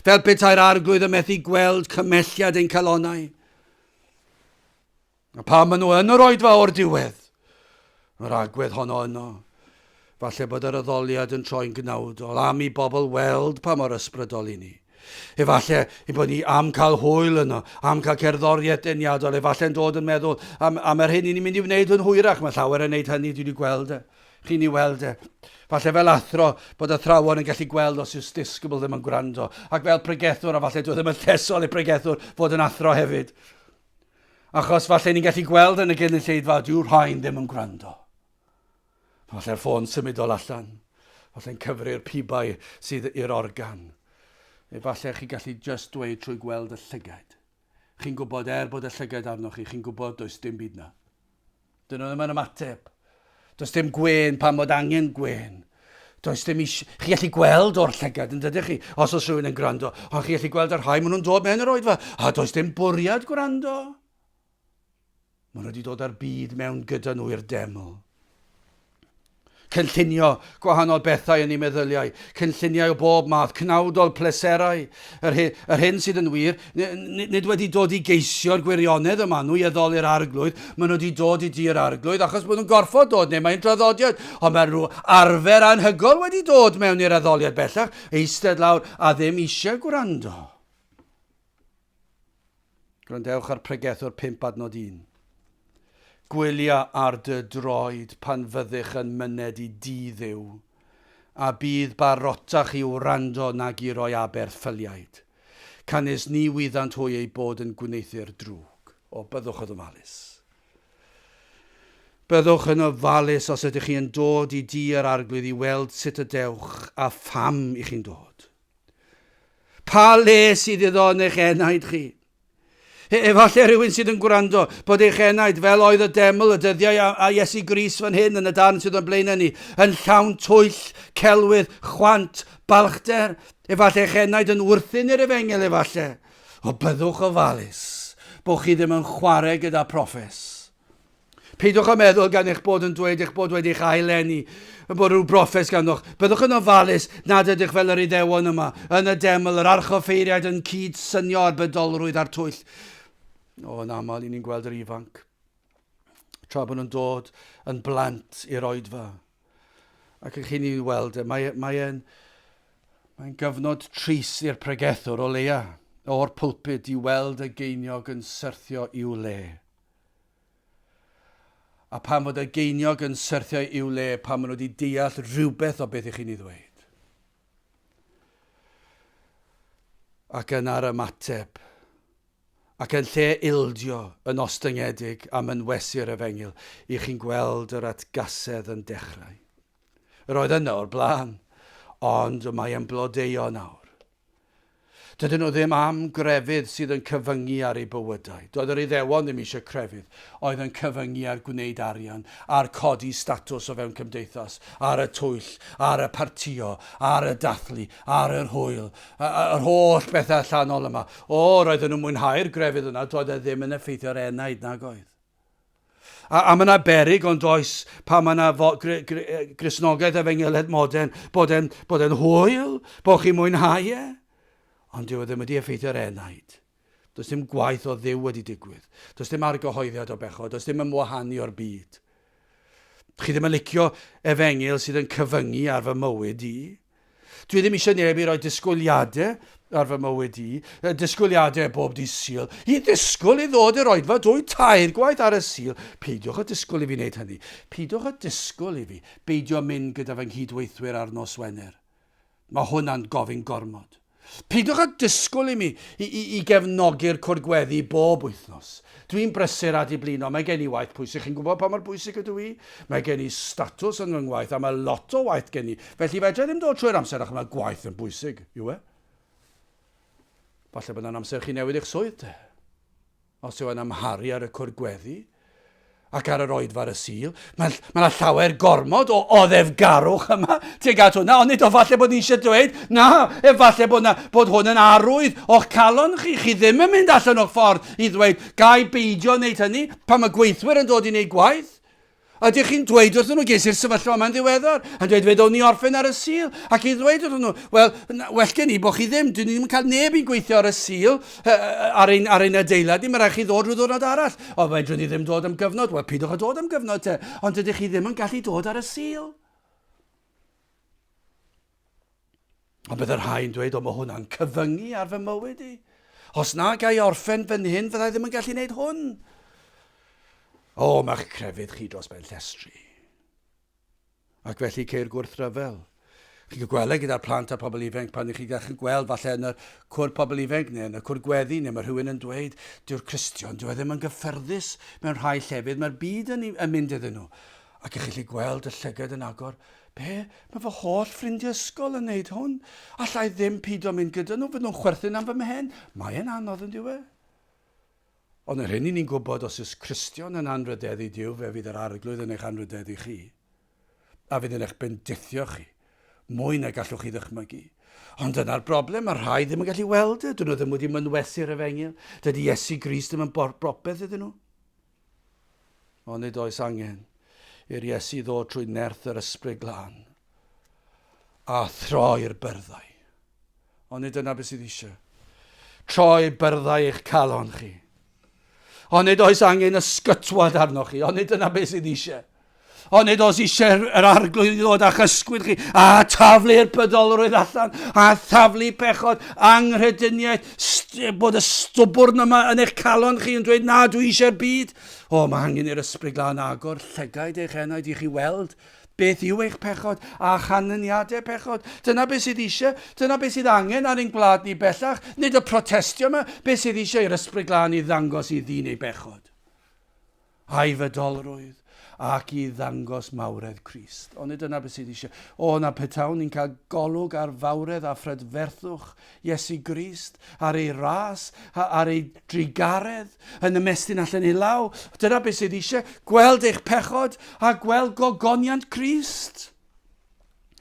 Fel petai'r arglwydd yn methu gweld cymelliad ein calonnau. A pan maen nhw yn yr oedfa o'r diwedd, mae'r agwedd honno yno. Falle bod yr addoliad yn troi'n gnawdol am i bobl weld pa mor ysbrydol i ni. Efallai ein bod ni am cael hwyl yno, am cael cerddoriaeth deniadol, efallai'n dod yn meddwl am, am yr hyn i ni'n mynd i wneud yn hwyrach. Mae llawer yn wneud hynny, dwi wedi gweld e. Chi'n ei weld e. Falle fel athro, bod athrawon yn gallu gweld os yw'r disgybl ddim yn gwrando. Ac fel pregethwr, a falle dwi ddim yn llesol i pregethwr fod yn athro hefyd. Achos falle ni'n gallu gweld yn y gynulleidfa, dyw rhain ddim yn gwrando. Falle'r ffôn symudol allan. Falle'n cyfri'r pibau sydd i'r organ. Neu falle chi'n gallu just dweud trwy gweld y llygaid. Chi'n gwybod er bod y llygaid arnoch chi, chi'n gwybod does dim byd na. Dyn nhw ddim yn ymateb. Does dim gwên pan bod angen gwên. Does dim eisiau... Chi gallu gweld o'r llygad yn dydych chi, os oes rhywun yn gwrando. Ond chi gallu gweld y rhai maen nhw'n dod mewn yr oedfa, a does dim bwriad gwrando. Maen nhw wedi dod â'r byd mewn gyda nhw i'r deml. Cynllunio gwahanol bethau yn eu meddyliau, cynlluniau o bob math, cnawdol, pleserau. Yr, he, yr hyn sydd yn wir, nid wedi dod i geisio'r gwirionedd y maen nhw i addoli'r arglwydd, maen nhw wedi dod i dŷ'r arglwydd achos bod nhw'n gorfod dod, neu mae'n draddodiad, ond mae rhyw arfer anhygol wedi dod mewn i'r addoliad bellach, eistedd lawr a ddim eisiau gwrando. Gwrandewch ar Pregethwr 5 adnod 1. Gwylia ar dy droed pan fyddych yn myned i dŷ Dduw, a bydd barotach i wrando nag i roi aberth ffyliaid, canys ni wyddant hwy eu bod yn gwneuthur drwg. O, byddwch yn ofalus. Byddwch yn ofalus os ydych chi yn dod i dŷ yr Arglwydd i weld sut y dewch a pham i chi'n dod. Pa le sydd iddo yn eich enaid chi? E, efallai rhywun sydd yn gwrando bod eich enaid, fel oedd y deml y dyddiau a, a Iesu Gris fan hyn yn y darn sydd o'n blaenau ni, yn llawn twyll, celwydd, chwant, balchder. Efallai eich enaid yn wrthyn i'r efengyl efallai. O byddwch ofalus bod chi ddim yn chwarae gyda proffes. Peidiwch â meddwl gan eich bod yn dweud eich bod wedi eich aileni, bod rhyw broffes ganddoch. Byddwch yn ofalus nad ydych fel yr Iddewon yma, yn y deml, yr archoffeiriaid yn cyd-synio â'r bydolrwydd a'r twyll. O, yn aml, i ni'n gweld yr ifanc, tra bod nhw'n dod yn blant i'r oedfa. Ac ych chi'n ei weld e, mae, mae e'n mae'n gyfnod trist i'r pregethwr o leia, o'r pulpud i weld y geiniog yn syrthio i'w le. A pan fod y geiniog yn syrthio i'w le, pan maen nhw wedi deall rhywbeth o beth i chi'n ei ddweud. Ac yna'r ymateb, ac yn lle ildio yn ostyngedig am ynwesu'r efengyl, i chi'n gweld yr atgasedd yn dechrau. Yr oedd yna o'r blaen, ond mae e'n blodeuo nawr. Dydyn nhw ddim am grefydd sydd yn cyfyngu ar eu bywydau. Doedd yr Iddewon ddim eisiau crefydd oedd yn cyfyngu ar gwneud arian, ar codi statws o fewn cymdeithas, ar y twyll, ar y partïo, ar y dathlu, ar yr hwyl, yr holl bethau allanol yma. O, roedden nhw'n mwynhau'r grefydd yna, doedd e ddim yn effeithio'r enaid nag oedd. A, a mae yna berig ond oes pan mae yna gr, gr, Gristnogaeth efengyledd modern, bod e'n bod en hwyl, bod chi'n mwynhau e. Ond dyw e ddim wedi effeithio'r enaid. Does dim gwaith o Dduw wedi digwydd. Does dim argyhoeddiad o bechod. Does dim ymwahanu o'r byd. Chi ddim yn licio efengyl sydd yn cyfyngu ar fy mywyd i. Dwi ddim eisiau neb i roi disgwyliadau ar fy mywyd i, disgwyliadau bob dydd Sul, i ddisgwyl i ddod i'r oedfa dwy tair gwaith ar y Sul. Peidiwch â disgwyl i fi wneud hynny. Peidiwch â disgwyl i fi beidio mynd gyda fy nghydweithwyr ar nos Wener. Mae hwnna'n gofyn gormod. Peidiwch â disgwyl i mi i, i, i gefnogi'r cwrdd gweddi bob wythnos. Dwi'n brysur a diblino, mae gen i waith pwysig. Chi'n gwybod pa mor bwysig ydw i? Mae gen i statws yn fy ngwaith a mae lot o waith gen i. Felly fedra i ddim dod trwy'r amser achos mae gwaith yn bwysig, yw e? Falle bod yna'n amser chi newid eich swydd te. Os yw e'n amharu ar y cwrdd gweddi ac ar yr oedfa ar y Sul, mae yna ma llawer gormod o oddefgarwch yma tuag at hwnna, ond nid o falle bod ni eisiau dweud, na, efallai bod, na, bod hwn yn arwydd o'ch calon chi, chi ddim yn mynd allan o'ch ffordd i ddweud, ga i beidio wneud hynny pan mae gweithwyr yn dod i wneud gwaith. Ydych chi'n dweud wrthyn nhw, ges i'r sefyllfa yma'n ddiweddar, yn dweud fe ddown ni orffen ar y Sul, ac i ddweud wrthyn nhw, wel, well gen i bod chi ddim, dyn ni ddim yn cael neb i'n gweithio ar y Sul, ar ein, ar ein adeilad ni, mae rhaid chi ddod rhyw ddwrnod arall. O, fedrwn ni ddim dod am gyfnod, wel, peidiwch â dod am gyfnod te, ond dydych chi ddim yn gallu dod ar y Sul. Ond bydd y rhai yn dweud, o, mae hwnna'n cyfyngu ar fy mywyd i. Os na ga i orffen fan hyn, fyddai ddim yn gallu gwneud hwn. O, mae'ch crefydd chi dros ben llestri. Ac felly ceir gwrthryfel. Chi'n cael gweld e gyda'r plant a'r pobl ifanc pan ych chi'n gallu gweld falle yn y cwr pobl ifanc neu yn y cwr gweddi neu mae rhywun yn dweud dyw'r Cristion dyw e ddim yn gyffyrddus mewn rhai llefydd mae'r byd yn, yn mynd iddyn nhw. Ac ych chi'n gallu gweld y llygad yn agor. Be? Mae fy holl ffrindiau ysgol yn neud hwn. Alla i ddim pido mynd gyda nhw, fydden nhw'n chwerthin am fy mhen. Mae e'n anodd yn dyw e? Ond yr hyn i ni'n gwybod, os oes Cristion yn anrhydeddu Duw, fe fydd yr Arglwydd yn eich anrhydeddu chi. A fydd yn eich bendithio chi. Mwy na gallwch chi ddychmygu. Ond dyna'r broblem, mae rhai ddim yn gallu weld e. Dyn nhw ddim wedi mynwesu'r efengyl. Dydy Iesu Grist ddim yn bropeth iddyn nhw. Ond nid oes angen I'r Iesu ddod trwy nerth yr Ysbryd Glân a throi'r byrddau. Ond nid dyna beth sydd eisiau. Troi byrddau eich calon chi. Ond nid oes angen ysgytwad arnoch chi, ond nid dyna beth sydd eisiau. Ond nid oes eisiau yr arglwydd i ddod a'ch ysgwyd chi a taflu'r bydolrwydd allan a thaflu pechod, anghrediniaeth, bod y stwbwrn yma yn eich calon chi yn dweud na dwi eisiau'r byd. O, mae angen i'r ysbryd glân agor llygaid eich enaid i chi weld beth yw eich pechod a chanlyniadau pechod. Dyna beth sydd eisiau, dyna beth sydd angen ar ein gwlad ni bellach, nid y protestio yma, beth sydd eisiau i'r ysbryd glân i ddangos i ddyn ei bechod. A'i fydolrwydd, ac i ddangos mawredd Crist. Onid dyna beth sydd eisiau? O, na petawn ni'n cael golwg ar fawredd a phrydferthwch Iesu Grist, ar ei ras, ar ei drugaredd, yn ymestyn allan ei law. Dyna beth sydd eisiau, gweld eich pechod a gweld gogoniant Crist.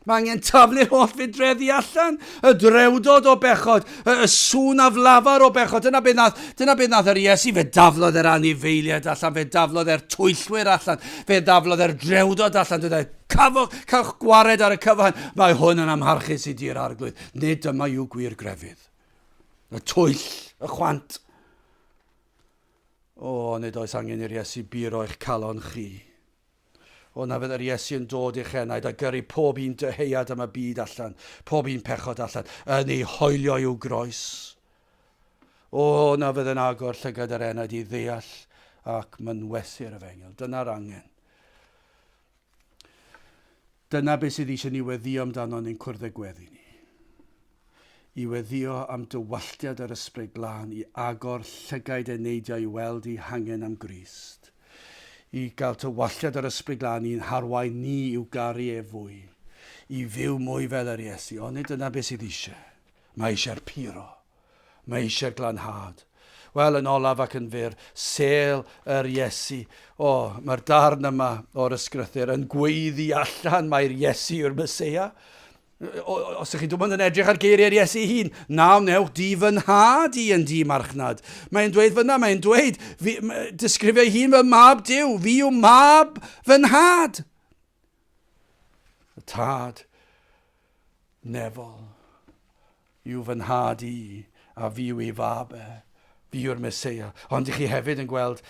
Mae angen taflu'r holl fudreddi allan, y drewdod o bechod, y, y sŵn aflafar o bechod. Dyna beth nath, dyna beth nath yr Iesu, fe daflodd yr anifeiliaid allan, fe daflodd e'r twyllwyr allan, fe daflodd e'r drewdod allan. Dyna, cafwch, cawch gwared ar y cyfan. Mae hwn yn amharchus i di'r arglwydd. Nid dyma yw gwir grefydd. Y twyll, y chwant. O, nid oes angen i'r Iesu buro eich calon chi. O, na fydd yr Iesu yn dod i'ch enaid a gyrru pob un dyheuad am y byd allan, pob un pechod allan, yn ei hoelio i'w groes. O, na fydd yn agor llygad yr enaid i ddeall ac mynwesu'r efengyl. Dyna'r angen. Dyna beth sydd eisiau ni weddio amdano yn ein cwrdd y gweddi ni. I weddio am dywalltiad yr Ysbryd Glân i agor llygaid eneidiau i weld eu hangen am Grist. I gael tywalltiad yr Ysbryd Glân i'n harwain ni i'w garu ef fwy. I fyw mwy fel yr Iesu. Onid dyna beth sydd eisiau? Mae eisiau'r puro. Mae eisiau'r glanhad. Wel, yn olaf ac yn fyr, sêl yr Iesu. O, mae'r darn yma o'r ysgrythur yn gweiddi allan mai'r Iesu yw'r Meseia. Os ydych chi'n dod yn edrych ar geiriau'r Iesu ei hun, na wnewch di fy nhad i yn di marchnad. Mae'n dweud fyna, mae'n dweud, fi, disgrifio ei hun fel mab Duw, fi yw mab fy nhad. Y tad nefol yw fy nhad i, a fi yw ei fab e. Fi yw'r Meseia. Ond ych chi hefyd yn gweld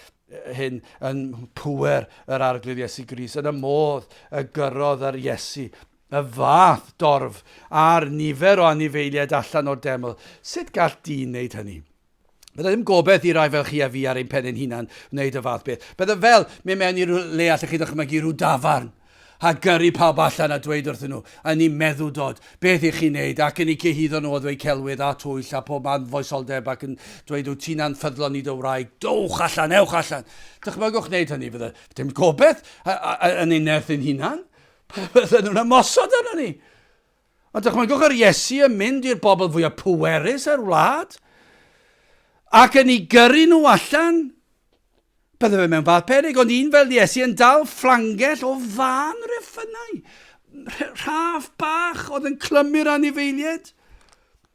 hyn yn pŵer yr Arglwydd Iesu Grist, yn y modd y gyrrodd yr Iesu y fath dorf a'r nifer o anifeiliaid allan o'r deml. Sut gall dyn wneud hynny? Bydde ddim gobeith i rai fel chi a fi ar ein pen ein hunan wneud y fath beth. Bydde fel mynd mewn i ryw le allech chi ddychmygu rhyw dafarn a gyrru pawb allan a dweud wrthyn nhw yn eu meddwdod beth i chi'n neud ac yn eu cyhuddo nhw o ddweud celwydd a twyll a pob man foesoldeb ac yn dweud wyt ti'n anffyddlon i dy wraig, dowch allan, ewch allan. Dychmygwch wneud hynny, fydde dim gobeith yn ein nerth ein hunan. Bydden nhw'n ymosod arno ni. Ond dychmygwch yr Iesu yn mynd i'r bobl fwyaf pwerus ar wlad ac yn ei gyrru nhw allan. Bydde fe mewn fath peryg, ond un fel Iesu yn dal fflangell o fân reffynau. Rhaff bach oedd yn clymu'r anifeiliaid.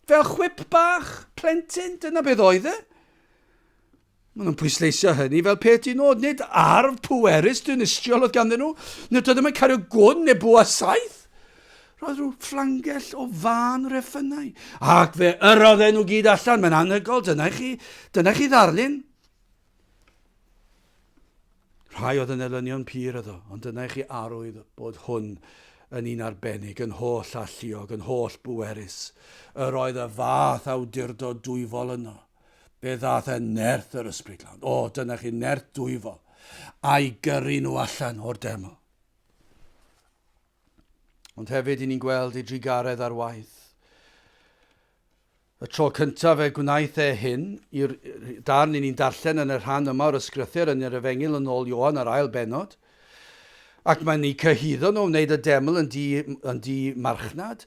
Fel chwip bach, plentyn, dyna beth oedd e. Maen nhw'n pwysleisio hynny fel peth di nod, nid arf pwerus dinistriol oedd ganddyn nhw, nid oedd ddim yn cario gwn neu bwa saeth. Roedd rhyw fflangell o fân reffynau. Ac fe yrrodd e nhw gyd allan, mae'n anhygoel, dyna chi, dyna chi ddarlun. Rhai oedd yn elynion pur iddo, ond dyna i chi arwydd bod hwn yn un arbennig, yn holl alluog, yn holl bwerus. Yr oedd y fath awdurdod dwyfol yno. Fe ddaeth e nerth yr Ysbryd Glân. O, dyna chi nerth dwyfol. A'i gyrru nhw allan o'r deml. Ond hefyd, i ni'n gweld ei drugaredd ar waith. Y tro cyntaf fe gwnaeth e hyn, i'r darn i ni'n darllen yn y rhan yma o'r ysgrythur yn yr Efengyl yn ôl Ioan, yr ail bennod, ac mae'n eu cyhuddo nhw o wneud y deml yn di, yn di marchnad,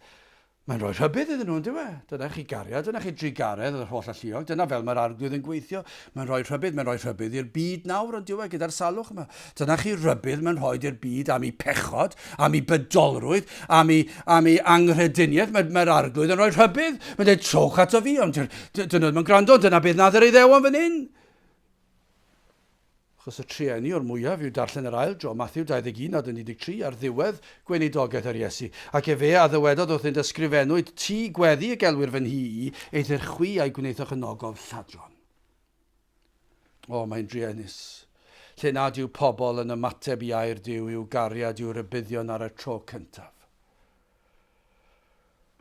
Mae'n rhoi rhybudd iddyn nhw, yn dyw e? Dyna chi gariad, dyna chi drugaredd yr holl alluog, dyna fel mae'r arglwydd yn gweithio. Mae'n rhoi rhybudd, mae'n rhoi rhybudd i'r byd nawr, yn dyw e, gyda'r salwch yma. Dyna chi rhybudd mae'n rhoi i'r byd am ei pechod, am ei bydolrwydd, am ei, am ei anghrediniaeth. Mae'r mae arglwydd yn rhoi rhybudd. Mae'n dweud, trowch ato fi, ond dyn nhw ddim yn gwrando, dyna beth nath yr Iddewon fan hyn. Achos y trueni o'r mwyaf yw darllen yr ail dro, Mathew 21 adnod 13, ar ddiwedd gweinidogaeth yr Iesu. Ac efe a ddywedodd wrthynt, Ysgrifennwyd, Ti gweddi y gelwir fy nhŷ i, eithr chwi a'i gwnaethoch yn ogof lladron. O, mae'n druenus. Lle nad yw pobl yn ymateb i air Duw i'w gariad i'w rybuddion ar y tro cyntaf.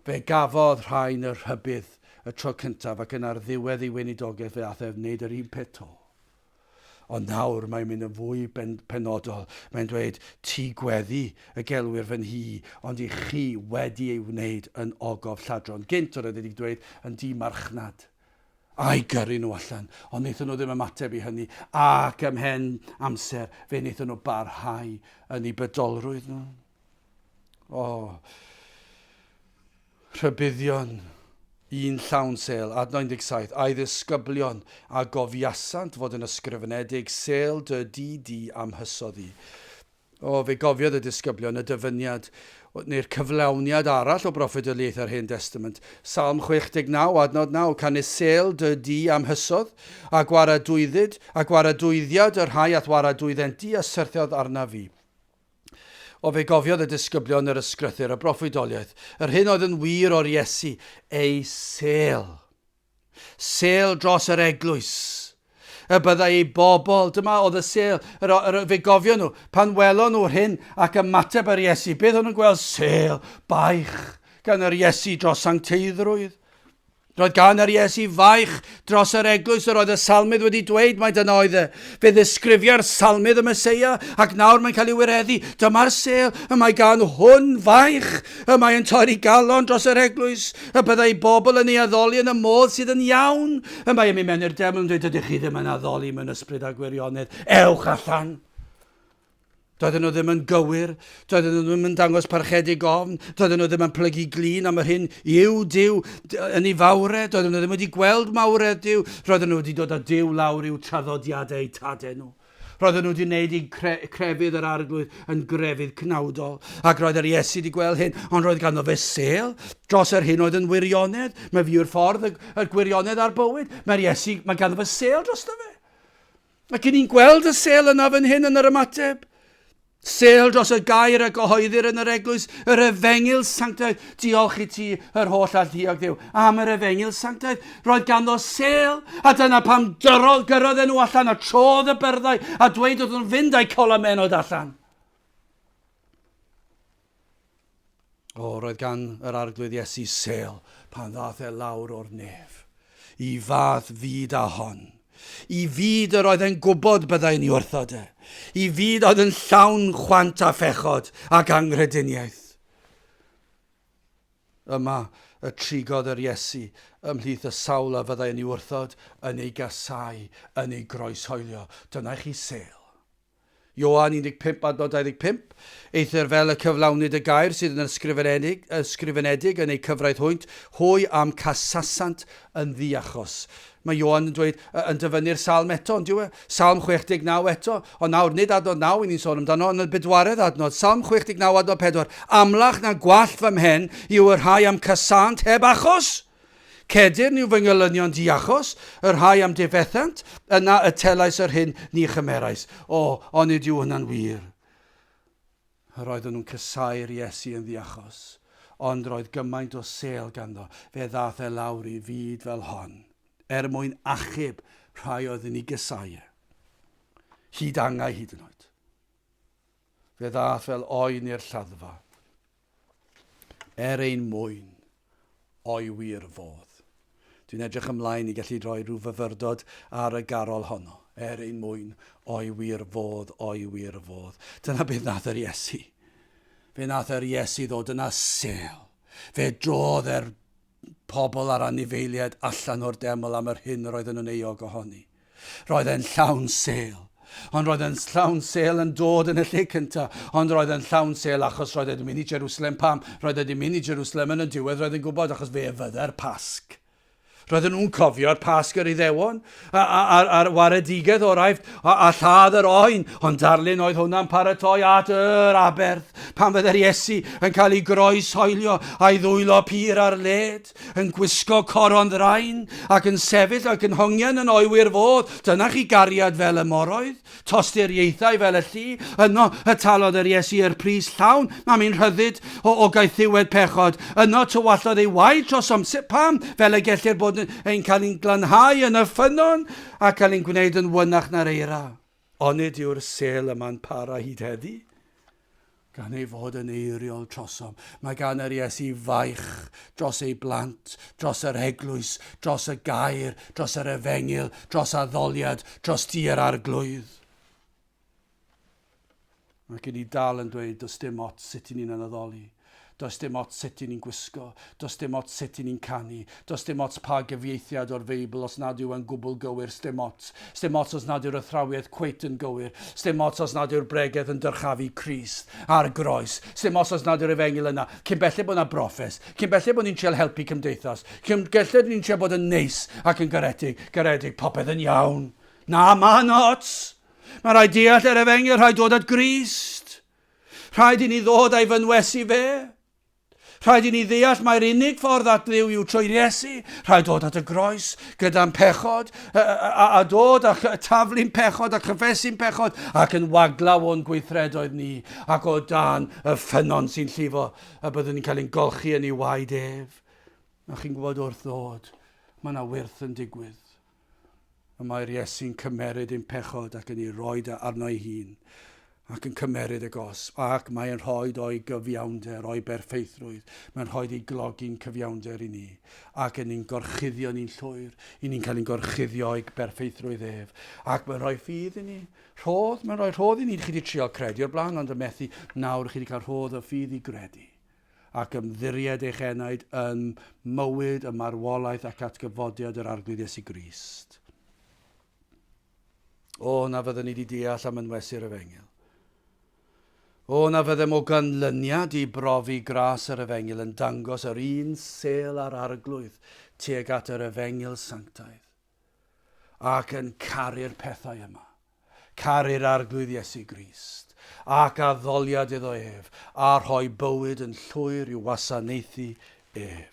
Fe gafodd rhain y rhybudd y tro cyntaf ac yna ar ddiwedd ei weinidogaeth fe ath ef wneud yr un peth 'to. Ond nawr mae'n mynd yn fwy penodol. Mae'n dweud, Ti gweddi y gelwir fy nhŷ, ond i chi wedi ei wneud yn ogof lladron. Gynt oedd e wedi dweud yn dŷ marchnad. A'i gyrru nhw allan, ond wnaethon nhw ddim ymateb i hynny, ac ymhen amser fe wnaethon nhw barhau yn eu bydolrwydd nhw. O, rhybuddion un llawn sêl, adnod 17, a'i ddisgyblion a gofiasant fod yn ysgrifenedig, sêl dy di di am hysodd i. O, fe gofiodd y disgyblion y dyfyniad, neu'r cyflawniad arall o broffwydoliaethau'r Hen Destament. Salm 69, adnod 9, Canys sêl dy di am hysodd, a gwaradwyddid, a gwaradwyddiad y rhai a'th waradwyddent di a syrthiodd arnaf fi. O, fe gofiodd y disgyblion yr ysgrythur, y broffwydoliaeth, yr hyn oedd yn wir o'r Iesu, ei sêl. Sêl dros yr eglwys. Y byddai ei bobl, dyma oedd y sêl, yr, yr, fe gofio nhw, pan welon nhw'r hyn ac ymateb yr Iesu, beth o'n nhw'n gweld? Sêl, baich gan yr Iesu dros sancteiddrwydd. Roedd gan yr Iesu faich dros yr eglwys yr oedd y salmydd wedi dweud mai dyna oedd e. Fe ddisgrifia'r salmydd y Meseia ac nawr mae'n cael ei wireddu. Dyma'r sêl, y mae gan hwn faich, y mae yn torri galon dros yr eglwys, y byddai bobl yn ei addoli yn y modd sydd yn iawn. Y mae yn mynd mewn i'r deml yn dweud, dydych chi ddim yn addoli mewn ysbryd a gwirionedd, ewch allan. Doedden nhw ddim yn gywir, doedden nhw ddim yn dangos parchedig ofn, doedden nhw ddim yn plygu glin am yr hyn yw Duw yn ei fawredd, doedden nhw ddim wedi gweld mawredd Duw, roedden nhw wedi dod â Duw lawr i'w traddodiadau eu tadau nhw. Roedden nhw wedi gwneud i cre crefydd yr arglwydd yn grefydd cnawdol, ac roedd yr Iesu wedi gweld hyn, ond roedd ganddo fe sêl dros yr hyn oedd yn wirionedd. Mae fi yw'r ffordd, y, y gwirionedd a'r bywyd. Mae'r Iesu, mae ganddo fe sêl drosto fe. Ac i ni'n gweld y sêl yna fan hyn yn yr ymateb. Sêl dros y gair a gyhoeddir yn yr eglwys, yr efengyl sanctaidd. Diolch i ti, yr holl alluog Dduw, am yr efengyl sanctaidd. Roedd ganddo sêl, a dyna pam dyrodd, gyrrodd e nhw allan a trodd y byrddau a dweud wrth nhw fynd â'u colamenod allan. O, roedd gan yr Arglwydd Iesu sêl pan ddaeth e lawr o'r nef, i fath fyd â hon. I fyd yr oedd e'n gwybod byddai'n ei wrthod e. I fyd oedd yn llawn chwant a phechod ac anghrediniaeth. Yma y trigodd yr Iesu ymhlith y sawl a fyddai yn ei wrthod, yn ei gasau, yn ei groeshoelio. Dyna i chi sêl. Ioan 15 adnod 25, Eithr fel y cyflawnid y gair sydd yn ysgrifenedig, ysgrifenedig yn eu cyfraith hwynt, hwy a'm casasant yn ddiachos. Mae Ioan yn dweud, yn dyfynnu'r salm eto, on'd yw e? Salm 69 eto, ond nawr nid adnod 9 i ni'n sôn amdano, ond y bedwaredd adnod, Salm 69 adnod 4, Amlach na gwallt fy mhen yw y rhai a'm casânt heb achos! Cedyrn yw fy ngelynion diachos, y rhai a'm difethant, yna y telais yr hyn ni chymerais. O, onid yw hwnna'n wir? Yr oeddwn nhw'n casáu'r Iesu yn ddiachos, ond roedd gymaint o sêl ganddo, fe ddaeth e lawr i fyd fel hon, er mwyn achub rhai oedd yn ei gasáu e. Hyd angau hyd yn oed. Fe ddaeth fel oen i'r lladdfa. Er ein mwyn, o'i wir fodd. Dwi'n edrych ymlaen i gallu rhoi rhyw fyfyrdod ar y garol honno. Er ein mwyn, o'i wir fodd, o'i wir fodd. Dyna beth nath yr Iesu. Fe nath yr Iesu ddod yna sêl. Fe drodd e'r pobl a'r anifeiliaid allan o'r deml am yr hyn yr oedden nhw'n euog ohoni. Roedd e'n llawn sêl. Ond roedd e'n llawn sêl yn dod yn y lle cyntaf. Ond roedd e'n llawn sêl achos roedd e wedi mynd i Jerusalem. Pam? Roedd e wedi mynd i Jerusalem yn y diwedd, roedd e'n gwybod achos fe fydde'r Pasg. Roedden nhw'n cofio'r Pasg yr Iddewon, a'r waredigaeth o'r Aifft, a lladd yr oen, ond darlun oedd hwnna'n paratoi at yr aberth, pan fydde'r Iesu yn cael ei groeshoelio a'i ddwylo pur ar led, yn gwisgo coron ddrain, ac yn sefyll ac yn hongian yn o'i wir fodd. Dyna chi gariad fel y moroedd. Tosturiaethau fel y llu, yno y talodd yr Iesu yr pris llawn am ein rhyddid o, o gaethiwed pechod. Yno tywallodd ei waed trosom. Sut, pam? Fel y gellir bod ein cael ein glanhau yn y ffynnon a cael ein gwneud yn wynach na'r eira. Onid yw'r sêl yma'n para hyd heddi? Gan ei fod yn eiriol trosom, mae gan yr Iesu faich dros ei blant, dros yr eglwys, dros y gair, dros yr efengyl, dros addoliad, dros di yr arglwydd. Ac i ni dal yn dweud, does dim ots sut i ni'n addoli. Does dim ots sut i ni'n gwisgo. Does dim ots sut i ni'n canu. Does dim ots pa gyfieithiad o'r Feibl os nad yw e'n gwbl gywir, sdim ots. Sdim ots os nad yw'r athrawiaeth cweit yn gywir. Sdim ots os nad yw'r bregeth yn dyrchafu Crist a'r groes. Sdim ots os nad yw'r efengyl yna. Cyn belled bod yna broffes. Cyn belled bod ni'n trial helpu cymdeithas. Cyn belled ni'n trial bod yn neis ac yn garedig. Garedig, popeth yn iawn. Na, mae'n ots! Mae rhaid deall yr efengyl, rhaid dod at Grist. Rhaid i ni ddod a'i fynwesu fe. Rhaid i ni ddeall mai'r unig ffordd at Dduw yw trwy Iesu. Rhaid dod at y groes gyda'n pechod, a, a, a dod a taflu'n pechod a chyffesu'n pechod ac yn waglaw o'n gweithredoedd ni ac o dan y ffynnon sy'n llifo y byddwn ni'n cael ein golchi yn ei waed ef. A chi'n gwybod wrth ddod, mae yna wyrth yn digwydd. Y mae'r Iesu'n cymeryd ein pechod ac yn ei roed e arno ei hun, ac yn cymeryd y gosb, ac mae'n rhoed o'i gyfiawnder, o'i berffeithrwydd, mae'n rhoed ei glogi'n cyfiawnder i ni, ac yn ein gorchuddio ni'n llwyr, i ni'n cael ein gorchuddio o'i berffeithrwydd ef, ac mae'n rhoi ffydd i ni, rhodd, mae'n rhoi rhodd i ni, chi wedi trial credu o'r blaen, ond y methu, nawr chi wedi cael rhodd o ffydd i gredu. ac ymddiried eich enaid yn mywyd y marwolaeth ac atgyfodiad yr Arglwydd Iesu Grist. O, na fyddwn ni wedi deall am ynwesu'r efengyl. O, na fyddem o ganlyniad i brofi gras yr efengyl yn dangos yr un sêl a'r Arglwydd tuag at yr efengyl sanctaidd ac yn caru'r pethau yma. Caru'r Arglwydd Iesu Grist, ac addoliad iddo ef, a rhoi bywyd yn llwyr i'w wasanaethu ef.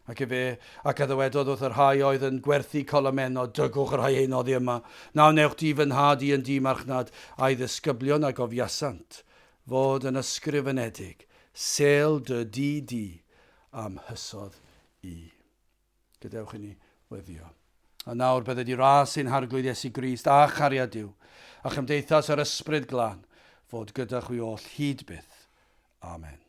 Ac efe, ac a ddywedodd wrth y rhai oedd yn gwerthu colomennod, Dygwch y rhai hyn oddi yma, na wnewch di fy nhad i yn dŷ marchnad, a'i ddisgyblion a gofiasant fod yn ysgrifenedig, Sêl dy dŷ di a'm hysodd i. Gadewch i ni weddio. A nawr bydded i ras ein Harglwydd Iesu Grist a chariad Duw, a chymdeithas yr Ysbryd Glân, fod gyda chwi oll hyd byth. Amen.